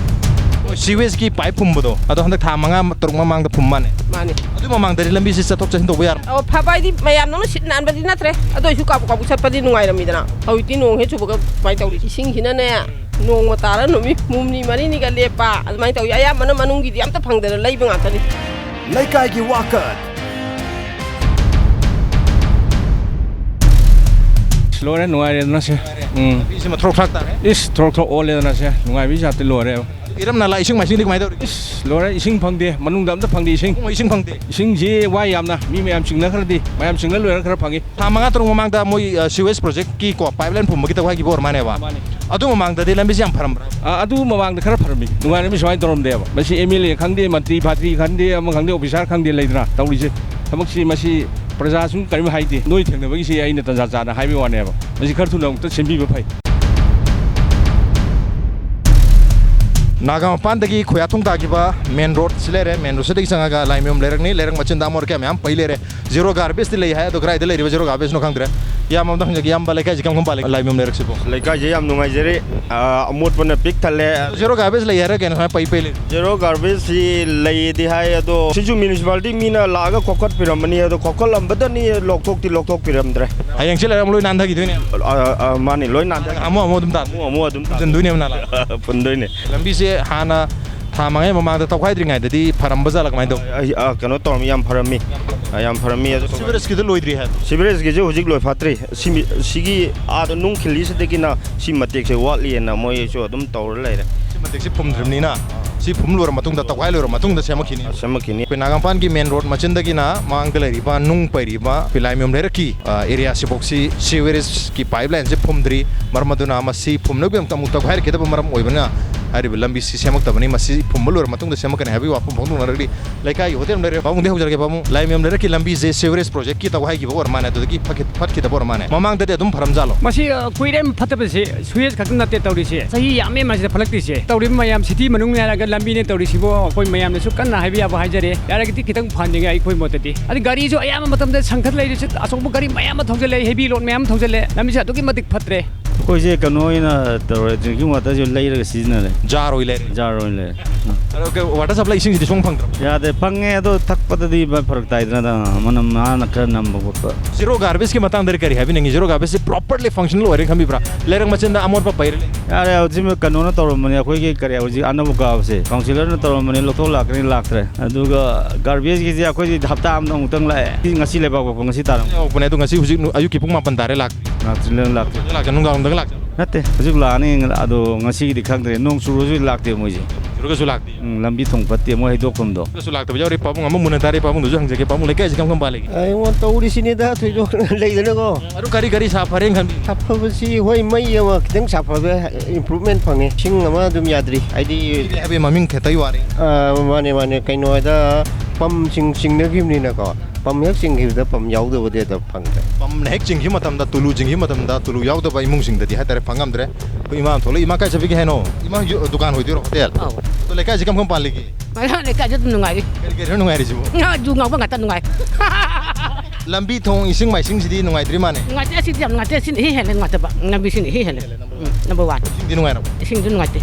ꯁꯤꯋꯦꯖꯀꯤ ꯄꯥꯏꯞ ꯐꯨꯝꯕꯗꯣ, ꯑꯗꯣ ꯍꯟꯗꯛ ꯊꯥ ꯃꯉꯥ ꯇꯔꯨꯛ ꯃꯃꯥꯡꯗ ꯐꯨꯝ ꯃꯥꯅꯦ꯫ ꯃꯥꯅꯦ꯫ ꯑꯗꯨ ꯃꯃꯥꯡꯗꯗꯤ ꯂꯝꯕꯤꯁꯤ ꯆꯠꯊꯣꯛ ꯆꯠꯁꯤꯟ ꯇꯧꯕ ꯌꯥꯔꯝ ꯑꯣ, ꯐꯕ ꯍꯥꯏꯗꯤ ꯃꯌꯥꯝꯗꯧꯅ ꯁꯤꯠ ꯅꯥꯟꯕꯗꯤ ꯅꯠꯇ꯭ꯔꯦ꯫ ꯑꯗꯨ ꯑꯣꯏꯁꯨ ꯀꯥꯕꯨꯛ ꯀꯥꯕꯨꯛ ꯆꯠꯄꯗꯤ ꯅꯨꯡꯉꯥꯏꯔꯝꯃꯤꯗꯅ꯫ ꯍꯧꯖꯤꯛꯇꯤ ꯅꯣꯡ ꯍꯦꯛ ꯆꯨꯕꯒ ꯁꯨꯃꯥꯏꯅ ꯇꯧꯔꯤ꯫ ꯏꯁꯤꯡꯁꯤꯅꯅꯦ, ꯅꯣꯡꯃ ꯇꯥꯔ ꯅꯨꯃꯤꯠ ꯍꯨꯝꯅꯤ ꯃꯔꯤꯅꯤꯒ ꯂꯦꯞꯄ, ꯑꯗꯨꯃꯥꯏꯅ ꯇꯧꯏ꯫ ꯑꯌꯥꯝꯕꯅ ꯃꯅꯨꯡꯒꯤꯗꯤ ꯑꯝꯇ ꯐꯪꯗꯅ ꯂꯩꯕ ꯉꯥꯛꯇꯅꯤ꯫ ꯂꯩꯀꯥꯏꯒꯤ ꯋꯥꯀꯠ꯫ ꯂꯣꯏꯔꯦ, ꯅꯨꯡꯉꯥꯏꯔꯦꯗꯅ ꯁꯦ꯫ ꯎꯝ꯫ ꯂꯝꯕꯤꯁꯤꯃ ꯊ꯭ꯔꯣꯛ ꯊ꯭ꯔꯥꯛ ꯇꯥꯔꯦ꯫ ꯏꯁ, ꯊ꯭ꯔꯣꯛ ꯊ꯭ꯔꯣꯛ ꯑꯣꯜꯂꯦꯗꯅ ꯁꯦ꯫ ꯅꯨꯡꯉꯥꯏꯕꯒꯤ ꯖꯥꯠꯇꯤ ꯂꯣꯏꯔꯦ꯫ ꯏꯔꯝ ꯅꯂꯥ ꯏꯁꯤꯡ ꯃꯥꯏꯁꯤꯡꯗꯤ ꯀꯃꯥꯏꯅ ꯇꯧꯔꯤ? ꯏꯁ, ꯂꯣꯏꯔꯦ, ꯏꯁꯤꯡ ꯐꯪꯗꯦ, ꯃꯅꯨꯡꯗ ꯑꯝꯇ ꯐꯪꯗꯦ ꯏꯁꯤꯡ꯫ ꯏꯕꯨꯡꯉꯣ, ꯏꯁꯤꯡ ꯐꯪꯗꯦ? ꯏꯁꯤꯡꯁꯤ ꯋꯥꯏ ꯌꯥꯝꯅ, ꯃꯤ ꯃꯌꯥꯝ ꯆꯤꯡꯅꯈ꯭ꯔꯗꯤ, ꯃꯌꯥꯝ ꯆꯤꯡꯅ ꯂꯣꯏꯔ ꯈꯔ ꯐꯪꯉꯤ꯫ ꯊꯥ ꯃꯉꯥ ꯇꯔꯨꯛ ꯃꯃꯥꯡꯗ ꯃꯣꯏ, ꯑ, sewage projectꯀꯤ ꯀꯣ, pipeline ꯐꯨꯝꯕꯒꯤ ꯇꯧ ꯍꯥꯏꯈꯤꯕ ꯑꯣꯏꯔ ꯃꯥꯅꯦꯕ꯫ ꯃꯥꯅꯦ꯫ ꯑꯗꯨ ꯃꯃꯥꯡꯗꯗꯤ ꯂꯝꯕꯤꯁꯤ ꯌꯥꯝ ꯐꯔꯝꯕ꯭ꯔꯥ? ꯑ, ꯑꯗꯨ ꯃꯃꯥꯡꯗ ꯈꯔ ꯐꯔꯝꯃꯤ, ꯅꯨꯡꯉꯥꯏꯔꯝꯃꯤ, ꯁꯨꯃꯥꯏꯅ ꯇꯧꯔꯝꯗꯦꯕ꯫ ꯃꯁꯤ MLA ꯈꯪꯗꯦ, ꯃꯟꯇ꯭ꯔꯤ ꯐꯥꯇ꯭ꯔꯤ ꯈꯪꯗꯦ, ꯑꯃ ꯈꯪꯗꯦ, officer ꯈꯪꯗꯦ, ꯂꯩꯗꯅ ꯇꯧꯔꯤꯁꯦ꯫ ꯊꯕꯛꯁꯤ ꯃꯁꯤ ꯄ꯭ꯔꯖꯥꯁꯨ ꯀꯔꯤꯝ ꯍꯥꯏꯗꯦ꯫ ꯅꯣꯏ ꯊꯦꯡꯅꯕꯒꯤꯁꯤ ꯑꯩꯅ ꯇꯟꯖꯥ ꯆꯥꯅ ꯍꯥꯏꯕꯒꯤ ꯋꯥꯅꯦꯕ꯫ ꯃꯁꯤ ꯈꯔ ꯊꯨꯅ ꯑꯃꯨꯛꯇ ꯁꯦꯝꯕꯤꯕ ꯐꯩ꯫ ꯅꯥꯒꯥ ꯃꯄꯥꯟꯗꯒꯤ ꯈꯣꯌꯥꯊꯣꯡ ꯇꯥꯈꯤꯕ main roadꯁꯤ ꯂꯩꯔꯦ꯫ Main roadꯁꯤꯗꯒꯤ ꯆꯪꯉꯒ ꯂꯥꯏꯃꯌꯨꯝ ꯂꯩꯔꯛꯅꯤ꯫ ꯂꯩꯔꯛ ꯃꯆꯤꯟꯗ ꯑꯃꯣꯠ ꯑꯀꯥꯏ ꯃꯌꯥꯝ ꯄꯩ ꯂꯩꯔꯦ꯫ Zero garbageꯇꯤ ꯂꯩ ꯍꯥꯏ, ꯑꯗꯣ ꯀꯗꯥꯏꯗ ꯂꯩꯔꯤꯕ zero garbageꯅꯣ ꯈꯪꯗ꯭ꯔꯦ꯫ ꯏꯌꯥꯝꯕ ꯑꯝꯇ ꯍꯪꯖꯒꯦ꯫ ꯏꯌꯥꯝꯕ, ꯂꯩꯀꯥꯏꯁꯤ ꯀꯔꯝ ꯀꯔꯝ ꯄꯥꯜꯂꯤ? ꯂꯥꯏꯃꯌꯨꯝ ꯂꯩꯔꯛꯁꯤꯕꯨ? ꯂꯩꯀꯥꯏꯁꯦ ꯌꯥꯝ ꯅꯨꯡꯉꯥꯏꯖꯔꯦ꯫ ꯑ, ꯑꯃꯣꯠꯄꯅ ꯄꯤꯛ ꯊꯜꯂꯦ꯫ Zero garbage ꯂꯩ ꯍꯥꯏꯔ ꯀꯩꯅꯣ ꯁꯨꯃꯥꯏꯅ ꯄꯩ ꯄꯩ ꯂꯩ? Zero garbageꯁꯤ ꯂꯩꯗꯤ ꯍꯥꯏ, ꯑꯗꯣ ꯁꯤꯁꯨ municipality ꯃꯤꯅ ꯂꯥꯛꯑꯒ ꯈꯣꯀꯠꯄꯤꯔꯝꯕꯅꯤ, ꯑꯗꯣ ꯈꯣꯀꯠꯂꯝꯕꯗꯅꯤ ꯂꯧꯊꯣꯛꯇꯤ ꯂꯧꯊꯣꯛꯄꯤꯔꯝꯗ꯭ꯔꯦ꯫ ꯍꯌꯦꯡ ꯆꯦꯜꯂꯒ ꯑꯃꯨꯛ ꯂꯣꯏ ꯅꯥꯟꯊꯈꯤꯗꯣꯏꯅꯦ꯫ ꯑ, ꯑ, ꯃꯥꯅꯤ, ꯂꯣꯏ ꯅꯥꯟꯊꯈ꯭ꯔꯦ꯫ ꯑꯃꯨꯛ ꯑꯃꯨꯛ ꯑꯗꯨꯝ ꯇꯥ-, ꯑꯃꯨꯛ ꯑꯃꯨꯛ ꯑꯗꯨꯝ ꯇꯥ-, ꯐꯨꯟꯗꯣꯏꯅꯦꯕ ꯅꯥꯂꯥ꯫ ꯐꯨꯟꯗꯣꯏꯅꯦ꯫ ꯂꯝꯕꯤꯁꯦ ꯍꯥꯟꯅ ꯊꯥ ꯃꯉꯥꯒꯤ ꯃꯃꯥꯡꯗ ꯇꯧꯈꯥꯏꯗ꯭ꯔꯤꯉꯩꯗꯗꯤ ꯐꯔꯝꯕ ꯖꯥꯠꯂ ꯀꯃꯥꯏꯅ ꯇꯧ? ꯑ, ꯑ, ꯀꯩꯅꯣ ꯇꯧꯔꯝꯃꯤ, ꯌꯥꯝ ꯐꯔꯝꯃꯤ꯫ ꯑ, ꯌꯥꯝ ꯐꯔꯝꯃꯤ꯫ ꯑꯗꯨ Seweregeꯀꯤꯗꯣ ꯂꯣꯏꯗ꯭ꯔꯤ ꯍꯥꯏ? Seweregeꯀꯤꯁꯦ ꯍꯧꯖꯤꯛ ꯂꯣꯏꯐꯥꯠꯇ꯭ꯔꯤ꯫ ꯁꯤ ꯃꯤ-, ꯁꯤꯒꯤ ꯑꯥꯗ ꯅꯨꯡ ꯈꯤꯜꯂꯤꯁꯤꯗꯒꯤꯅ ꯁꯤ ꯃꯇꯦꯛꯁꯦ ꯋꯥꯠꯂꯤꯑꯅ ꯃꯣꯏꯁꯨ ꯑꯗꯨꯝ ꯇꯧꯔ ꯂꯩꯔꯦ꯫ ꯁꯤ ꯃꯇꯦꯛꯁꯤ ꯐꯨꯝꯗ꯭ꯔꯤꯕꯅꯤꯅ, ꯁꯤ ꯐꯨꯝ ꯂꯣꯏꯔ ꯃꯇꯨꯡꯗ, ꯇꯧꯈꯥꯏ ꯂꯣꯏꯔ ꯃꯇꯨꯡꯗ ꯁꯦꯝꯃꯛꯈꯤꯅꯤ꯫ ꯁꯦꯝꯃꯛꯈꯤꯅꯤ꯫ ꯑꯩꯈꯣꯏ ꯅꯥꯒꯥꯃꯄꯥꯟꯒꯤ main road ꯃꯆꯤꯟꯗꯒꯤꯅ ꯃꯃꯥꯡꯗ ꯂꯩꯔꯤꯕ ꯅꯨꯡ ꯄꯩꯔꯤꯕ ꯑꯩꯈꯣꯏ ꯂꯥꯏꯃꯌꯨꯝ ꯂꯩꯔꯛꯀꯤ, ꯑ, areaꯁꯤꯐꯥꯎꯁꯤ seweregeꯀꯤ pipelineꯁꯦ ꯐꯨꯝꯗ꯭ꯔꯤ꯫ ꯃꯔꯝ ꯑꯗꯨꯅ ꯃꯁꯤ ꯐꯨꯝꯅꯕꯒꯤꯗꯃꯛꯇ ꯑꯃꯨꯛ ꯇꯧꯈꯥꯏꯔꯛꯀꯗꯕ ꯃꯔꯝ ꯑꯣꯏꯕꯅ, ꯍꯥꯏꯔꯤꯕ ꯂꯝꯕꯤꯁꯤ ꯁꯦꯝꯃꯛꯇꯕꯅꯤ꯫ ꯃꯁꯤ ꯐꯨꯝꯕ ꯂꯣꯏꯔ ꯃꯇꯨꯡꯗ ꯁꯦꯝꯃꯛꯀꯅꯤ ꯍꯥꯏꯕꯒꯤ ꯋꯥꯐꯝ ꯐꯣꯡꯗꯣꯛꯅꯔꯛꯂꯤ꯫ ꯂꯩꯀꯥꯏꯒꯤ ꯍꯣꯇꯦꯜ ꯑꯃ ꯂꯩꯔꯦ꯫ ꯄꯥꯕꯨꯡꯗꯤ ꯍꯧꯖꯔꯒꯦ꯫ ꯄꯥꯕꯨꯡ, ꯂꯥꯏꯃꯌꯨꯝ ꯂꯩꯔꯛꯀꯤ ꯂꯝꯕꯤꯁꯦ sewerage project ꯀꯤ ꯇꯧ ꯍꯥꯏꯈꯤꯕ ꯑꯣꯏꯔ ꯃꯥꯅꯦ, ꯑꯗꯨꯗꯒꯤ ꯐꯈꯤ-, ꯐꯠꯈꯤꯗꯕ ꯑꯣꯏꯔ ꯃꯥꯅꯦ꯫ ꯃꯃꯥꯡꯗꯗꯤ ꯑꯗꯨꯝ ꯐꯔꯝꯖꯥꯠꯂꯣ? ꯃꯁꯤ, ꯑ, ꯀꯨꯏꯔꯦ ꯐꯠꯇꯕꯁꯦ꯫ Sewage ꯈꯛꯇ ꯅꯠꯇꯦ ꯇꯧꯔꯤꯁꯦ, ꯆꯍꯤ ꯌꯥꯝꯃꯦ ꯃꯁꯤꯗ ꯐꯠꯂꯛꯇ꯭ꯔꯤꯁꯦ꯫ ꯇꯧꯔꯤꯕ ꯃꯌꯥꯝ city ꯃꯅꯨꯡꯅꯦ ꯍꯥꯏꯔꯒ ꯂꯝꯕꯤꯅꯦ ꯇꯧꯔꯤꯁꯤꯕꯨ ꯑꯩꯈꯣꯏ ꯃꯌꯥꯝꯅꯁꯨ ꯀꯟꯅ ꯍꯥꯏꯕ ꯌꯥꯕ ꯍꯥꯏꯖꯔꯤ꯫ ꯌꯥꯔꯒꯗꯤ ꯈꯤꯇꯪ ꯐꯍꯟꯅꯤꯡꯉꯦ ꯑꯩꯈꯣꯏ ꯃꯣꯠꯇꯗꯤ꯫ ꯑꯗꯩ ꯒꯥꯔꯤꯁꯨ ꯑꯌꯥꯝꯕ ꯃꯇꯝꯗ ꯁꯪꯒꯠ ꯂꯩꯔꯤꯁꯦ, ꯑꯆꯧꯕ ꯒꯥꯔꯤ ꯃꯌꯥꯝ ꯑꯃ ꯊꯧꯖꯤꯜꯂꯛꯑꯦ, heavy load ꯃꯌꯥꯝ ꯑꯃ ꯊꯧꯖꯤꯜꯂꯛꯑꯦ꯫ ꯂꯝꯕꯤꯁꯦ ꯑꯗꯨꯛꯀꯤ ꯃꯇꯤꯛ ꯐꯠꯇ꯭ꯔꯦ꯫ ꯑꯩꯈꯣꯏꯁꯦ ꯀꯩꯅꯣ ꯑꯣꯏꯅ ꯇꯧꯔꯦ, drinking water ꯁꯦ ꯂꯩꯔꯒ ꯁꯤꯖꯤꯟꯅꯔꯦ꯫ Jar ꯑꯣꯏ ꯂꯩꯔꯦ꯫ Jar ꯑꯣꯏꯅ ꯂꯩꯔꯦ꯫ ꯑꯗꯣ ꯀꯩ, water supply ꯏꯁꯤꯡꯁꯤꯗꯤ ꯁꯨꯡꯐꯪ ꯐꯪꯗ꯭ꯔꯕ? ꯌꯥꯗꯦ, ꯐꯪꯉꯦ, ꯑꯗꯣ ꯊꯛꯄꯗꯗꯤ ꯐꯔꯛ ꯇꯥꯏꯗꯅ, ꯃꯅꯝ ꯃꯍꯥꯅ ꯈꯔ ꯅꯝꯕ ꯈꯣꯠꯄ꯫ Zero garbage ꯀꯤ ꯃꯇꯥꯡꯗꯗꯤ ꯀꯔꯤ ꯍꯥꯏꯕꯤꯅꯤꯡꯉꯤ? Zero garbage ꯁꯤ properly functional ꯑꯣꯏꯔꯦ ꯈꯟꯕꯤꯕ꯭ꯔꯥ? ꯂꯩꯔꯛ ꯃꯆꯤꯟꯗ ꯑꯃꯣꯠꯄ ꯄꯩꯔ ꯂꯩ꯫ ꯌꯥꯔꯦ, ꯍꯧꯖꯤꯛ ꯀꯩꯅꯣꯅ ꯇꯧꯔꯝꯕꯅꯦ, ꯑꯩꯈꯣꯏꯒꯤ ꯀꯔꯤ, ꯍꯧꯖꯤꯛ ꯑꯅꯧꯕ ꯀꯥꯕꯁꯦ, councillor ꯅ ꯇꯧꯔꯝꯕꯅꯦ, ꯂꯧꯊꯣꯛ ꯂꯥꯛꯀꯅꯤ, ꯂꯥꯛꯇ꯭ꯔꯦ꯫ ꯑꯗꯨꯒ garbage ꯀꯤꯁꯦ ꯑꯩꯈꯣꯏꯗꯤ ꯍꯞꯇꯥ ꯑꯃꯗ ꯑꯃꯨꯛꯇꯪ ꯂꯥꯛꯑꯦ꯫ ꯉꯁꯤ ꯂꯩꯕꯥꯛ ꯄꯣꯛꯄ, ꯉꯁꯤ ꯇꯥꯔꯝ꯫ ꯌꯧꯔꯛꯄꯅꯦ, ꯑꯗꯣ ꯉꯁꯤ ꯍꯧꯖꯤꯛ ꯅꯨ-, ꯑꯌꯨꯛꯀꯤ ꯄꯨꯡ ꯃꯥꯄꯟ ꯇꯥꯔꯦ ꯂꯥꯛ꯫ ꯂꯥꯛꯇ꯭ꯔꯤ, ꯂꯥꯛꯇ꯭ꯔꯤ꯫ ꯂꯥꯛꯇ꯭ꯔꯤ, ꯅꯨꯡꯗꯥꯡ ꯋꯥꯏꯔꯝꯗꯒ ꯂꯥꯛꯇ꯭ꯔꯤ꯫ ꯅꯠꯇꯦ, ꯍꯧꯖꯤꯛ ꯂꯥꯛꯑꯅꯤ, ꯑꯗꯣ ꯉꯁꯤꯒꯤꯗꯤ ꯈꯪꯗ꯭ꯔꯦ, ꯅꯣꯡ ꯆꯨꯔꯁꯨ ꯂꯥꯛꯇꯦ ꯃꯣꯏꯁꯦ꯫ ꯆꯨꯔꯒꯁꯨ ꯂꯥꯛꯇꯦ꯫ ꯎꯝ, ꯂꯝꯕꯤ ꯊꯣꯡ ꯐꯠꯇꯦ, ꯃꯣꯏ ꯍꯩꯗꯣꯛꯐꯝꯗꯣ꯫ ꯆꯨꯔꯒꯁꯨ ꯂꯥꯛꯇꯕ ꯌꯥꯎꯔꯤ꯫ ꯄꯥꯕꯨꯡ ꯑꯃ ꯃꯨꯟꯅ ꯇꯥꯔꯤ, ꯄꯥꯕꯨꯡꯗꯨꯁꯨ ꯍꯪꯖꯒꯦ꯫ ꯄꯥꯕꯨꯡ, ꯂꯩꯀꯥꯏꯁꯤ ꯀꯔꯝ ꯀꯔꯝ ꯄꯥꯜꯂꯤꯒꯦ? ꯑꯩꯉꯣꯟꯗ ꯇꯧꯔꯤꯁꯤꯅꯤꯗ, ꯊꯣꯏꯗꯣꯛꯅ ꯂꯩꯗꯅꯀꯣ꯫ ꯑꯗꯨ ꯀꯔꯤ ꯀꯔꯤ ꯁꯥꯐꯔꯦꯅ ꯈꯟꯕꯤ? ꯁꯥꯐꯕꯁꯤ, ꯍꯣꯏ, ꯃꯩ ꯑꯃ ꯈꯤꯇꯪ ꯁꯥꯐꯕ improvement ꯐꯪꯉꯦ꯫ ꯏꯁꯤꯡ ꯑꯃ ꯑꯗꯨꯝ ꯌꯥꯗ꯭ꯔꯤ, ꯍꯥꯏꯗꯤ ꯍꯥꯏꯕꯒꯤ ꯃꯃꯤꯡ ꯈꯛꯇꯒꯤ ꯋꯥꯔꯤ꯫ ꯑ, ꯃꯥꯅꯦ, ꯃꯥꯅꯦ, ꯀꯩꯅꯣꯗ ꯄꯝꯁꯤꯡ ꯆꯤꯡꯅꯈꯤꯕꯅꯤꯅꯀꯣ, ꯄꯝ ꯍꯦꯛ ꯆꯤꯡꯈꯤꯕꯗ ꯄꯝ ꯌꯥꯎꯗꯕꯗꯤ ꯑꯗꯨꯝ ꯐꯪꯗ꯭ꯔꯦ꯫ ꯄꯝꯅ ꯍꯦꯛ ꯆꯤꯡꯈꯤꯕ ꯃꯇꯝꯗ, ꯇꯨꯂꯨ ꯆꯤꯡꯈꯤꯕ ꯃꯇꯝꯗ ꯇꯨꯂꯨ ꯌꯥꯎꯗꯕ ꯏꯃꯨꯡꯁꯤꯡꯗꯗꯤ ꯍꯥꯏꯇꯥꯔꯦ, ꯐꯪꯉꯝꯗ꯭ꯔꯦ꯫ ꯑꯩꯈꯣꯏ ꯏꯃꯥ ꯊꯣꯛꯂꯛꯏ꯫ ꯏꯃꯥ, ꯀꯥꯏ ꯆꯠꯄꯤꯒꯦ ꯍꯥꯏꯅꯣ? ꯏꯃꯥ, ꯌꯨ-, ꯗꯨꯀꯥꯟ ꯑꯣꯏꯗꯣꯏꯔꯣ, ꯍꯣꯇꯦꯜ? ꯑꯧ꯫ ꯑꯗꯣ ꯂꯩꯀꯥꯏꯁꯤ ꯀꯝ ꯀꯝ ꯄꯥꯜꯂꯤꯒꯦ? ꯑꯩꯈꯣꯏ ꯂꯩꯀꯥꯏꯁꯤ ꯑꯗꯨꯝ ꯅꯨꯡꯉꯥꯏꯔꯤ꯫ ꯀꯔꯤ ꯀꯔꯤꯅꯣ ꯅꯨꯡꯉꯥꯏꯔꯤꯁꯤꯕꯨ? ꯉꯥ ꯌꯨ ꯉꯥꯎꯕ ꯉꯥꯛꯇ ꯅꯨꯡꯉꯥꯏ꯫ ꯂꯝꯕꯤ ꯊꯣꯡ, ꯏꯁꯤꯡ ꯃꯥꯏꯁꯤꯡꯁꯤꯗꯤ ꯅꯨꯡꯉꯥꯏꯇ꯭ꯔꯤ ꯃꯥꯅꯦ? ꯅꯨꯡꯉꯥꯏꯇꯦ, ꯑꯁꯤꯗꯤ ꯌꯥꯝ ꯅꯨꯡꯉꯥꯏꯇꯦ, ꯑꯁꯤꯅ ꯏꯍꯦꯟ ꯍꯦꯜꯂꯦ ꯅꯨꯡꯉꯥꯏꯇꯕ, ꯂꯝꯕꯤꯁꯤꯅ ꯏꯍꯦꯟ ꯍꯦꯜꯂꯦ꯫ ꯎꯝ, number one꯫ ꯏꯁꯤꯡꯗꯤ ꯅꯨꯡꯉꯥꯏꯔꯕ? ꯏꯁꯤꯡꯁꯨ ꯅꯨꯡꯉꯥꯏꯇꯦ꯫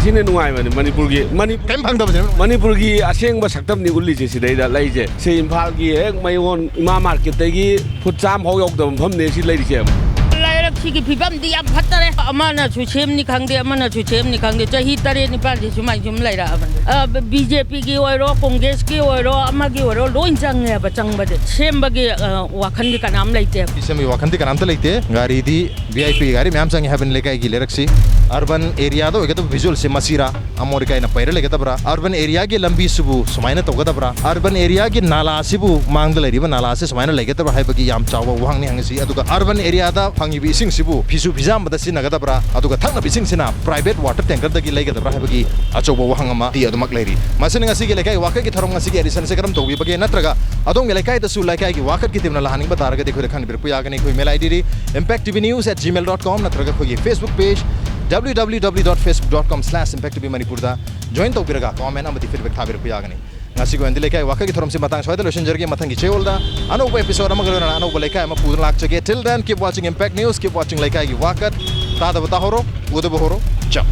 ꯁꯤꯅ ꯅꯨꯡꯉꯥꯏꯕꯅꯤ ꯃꯅꯤꯄꯨꯔꯒꯤ, ꯃꯅꯤ-, ꯀꯩꯝ ꯐꯪꯗꯕꯁꯦ? ꯃꯅꯤꯄꯨꯔꯒꯤ ꯑꯁꯦꯡꯕ ꯁꯛꯇꯝꯅꯤ ꯎꯠꯂꯤꯁꯦ ꯁꯤꯗꯩꯗ ꯂꯩꯁꯦ꯫ ꯁꯤ ꯏꯝꯐꯥꯜꯒꯤ ꯍꯦꯛ ꯃꯌꯣꯟ ꯏꯃꯥ ꯃꯥꯔꯀꯦꯠꯇꯒꯤ ꯐꯨꯠ ꯆꯥꯝꯃ ꯐꯥꯎ ꯌꯧꯗꯕ ꯃꯐꯝꯅꯦ ꯁꯤ ꯂꯩꯔꯤꯁꯦ꯫ ꯂꯩꯔꯛꯁꯤꯒꯤ ꯐꯤꯕꯝꯗꯤ ꯌꯥꯝ ꯐꯠꯇꯔꯦ꯫ ꯑꯃꯅꯁꯨ ꯁꯦꯝꯅꯤ ꯈꯪꯗꯦ, ꯑꯃꯅꯁꯨ ꯁꯦꯝꯅꯤ ꯈꯪꯗꯦ꯫ ꯆꯍꯤ ꯇꯔꯦꯠ ꯅꯤꯄꯥꯜꯁꯤ ꯁꯨꯃꯥꯏꯅ ꯁꯨꯝ ꯂꯩꯔꯛꯑꯕꯅꯤ꯫ ꯑ, ꯕꯤ ꯖꯦ ꯄꯤꯒꯤ ꯑꯣꯏꯔꯣ, ꯀꯣꯡꯒ꯭ꯔꯦꯁꯀꯤ ꯑꯣꯏꯔꯣ, ꯑꯃꯒꯤ ꯑꯣꯏꯔꯣ, ꯂꯣꯏ ꯆꯪꯉꯦꯕ꯫ ꯆꯪꯕꯗꯤ ꯁꯦꯝꯕꯒꯤ, ꯑ, ꯋꯥꯈꯜꯗꯤ ꯀꯅꯥꯝ ꯂꯩꯇꯦ꯫ ꯁꯦꯝꯕꯒꯤ ꯋꯥꯈꯜꯗꯤ ꯀꯅꯥꯝꯇ ꯂꯩꯇꯦ꯫ ꯒꯥꯔꯤꯗꯤ V I P ꯒꯥꯔꯤ ꯃꯌꯥꯝ ꯆꯪꯉꯦ ꯍꯥꯏꯕꯅꯤ ꯂꯩꯀꯥꯏꯒꯤ ꯂꯩꯔꯛꯁꯤ꯫ ꯑꯔꯕꯟ ꯑꯦꯔꯤꯌꯥꯗ ꯑꯣꯏꯒꯗꯕ ꯚꯤꯖꯨꯋꯦꯜꯁꯦ ꯃꯁꯤꯔꯥ, ꯑꯃꯣꯠ ꯑꯀꯥꯏꯅ ꯄꯩꯔ ꯂꯩꯒꯗꯕ꯭ꯔꯥ, ꯑꯔꯕꯟ ꯑꯦꯔꯤꯌꯥꯒꯤ ꯂꯝꯕꯤꯁꯤꯕꯨ ꯁꯨꯃꯥꯏꯅ ꯇꯧꯒꯗꯕ꯭ꯔꯥ, ꯑꯔꯕꯟ ꯑꯦꯔꯤꯌꯥꯒꯤ ꯅꯥꯂꯥꯁꯤꯕꯨ, ꯃꯥꯡꯗ ꯂꯩꯔꯤꯕ ꯅꯥꯂꯥꯁꯤ ꯁꯨꯃꯥꯏꯅ ꯂꯩꯒꯗꯕ꯭ꯔꯥ ꯍꯥꯏꯕꯒꯤ ꯌꯥꯝ ꯆꯥꯎꯕ ꯋꯥꯍꯪꯅꯤ ꯍꯪꯉꯤꯁꯤ꯫ ꯑꯗꯨꯒ ꯑꯔꯕꯟ ꯑꯦꯔꯤꯌꯥꯗ ꯐꯪꯉꯤꯕ ꯏꯁꯤꯡꯁꯤꯕꯨ ꯐꯤꯁꯨ ꯐꯤꯖꯥꯝꯕꯗ ꯁꯤꯖꯤꯟꯅꯒꯗꯕ꯭ꯔꯥ, ꯑꯗꯨꯒ ꯊꯛꯅꯕ ꯏꯁꯤꯡꯁꯤꯅ ꯄ꯭ꯔꯥꯏꯚꯦꯠ ꯋꯥꯇꯔ ꯇꯦꯡꯀꯔꯗꯒꯤ ꯂꯩꯒꯗꯕ꯭ꯔꯥ ꯍꯥꯏꯕꯒꯤ ꯑꯆꯧꯕ ꯋꯥꯍꯪ ꯑꯃꯗꯤ ꯑꯗꯨꯃꯛ ꯂꯩꯔꯤ꯫ ꯃꯁꯤꯅ ꯉꯁꯤꯒꯤ ꯂꯩꯀꯥꯏ ꯋꯥꯀꯠꯀꯤ ꯊꯧꯔꯝ ꯉꯁꯤꯒꯤ ꯑꯦꯗꯤꯁꯟꯁꯦ ꯀꯔꯝ ꯇꯧꯕꯤꯕꯒꯦ, ꯅꯠꯇ꯭ꯔꯒ ꯑꯗꯣꯝꯒꯤ ꯂꯩꯀꯥꯏꯗꯁꯨ ꯂꯩꯀꯥꯏꯒꯤ ꯋꯥꯀꯠꯀꯤ ꯇꯤꯝꯅ ꯂꯥꯛꯍꯟꯅꯤꯡꯕ ꯇꯥꯔꯒꯗꯤ ꯑꯩꯈꯣꯏꯗ ꯈꯪꯍꯟꯕꯤꯔꯛꯄ ꯌꯥꯒꯅꯤ꯫ ꯑꯩꯈꯣꯏ ꯃꯦꯜ ꯑꯥꯏ ꯗꯤꯗꯤ impact T V news at gmail dot com ꯅꯠꯇ꯭ꯔꯒ ꯑꯩꯈꯣꯏꯒꯤ Facebook page W W W dot facebook dot com slash impact T V Manipur ꯗ join ꯇꯧꯕꯤꯔꯒ comment ꯑꯃꯗꯤ feedback ꯊꯥꯕꯤꯔꯛꯄ ꯌꯥꯒꯅꯤ꯫ ꯉꯁꯤꯒꯤ ꯑꯣꯏꯅꯗꯤ ꯂꯩꯀꯥꯏ ꯋꯥꯀꯠꯀꯤ ꯊꯧꯔꯝꯁꯤ ꯃꯇꯥꯡ ꯁ꯭ꯋꯥꯏꯗ ꯂꯣꯏꯁꯤꯟꯖꯔꯒꯦ꯫ ꯃꯊꯪꯒꯤ ꯆꯌꯣꯜꯗ ꯑꯅꯧꯕ episode ꯑꯃꯒ ꯂꯣꯏꯅꯅ ꯑꯅꯧꯕ ꯂꯩꯀꯥꯏ ꯑꯃ ꯄꯨꯗꯨꯅ ꯂꯥꯛꯆꯒꯦ꯫ Till then, keep watching Impact News, keep watching ꯂꯩꯀꯥꯏꯒꯤ ꯋꯥꯀꯠ꯫ ꯇꯥꯗꯕ ꯇꯥꯍꯧꯔꯣ, ꯎꯗꯕ ꯍꯧꯔꯣ꯫ ꯆꯥꯎ꯫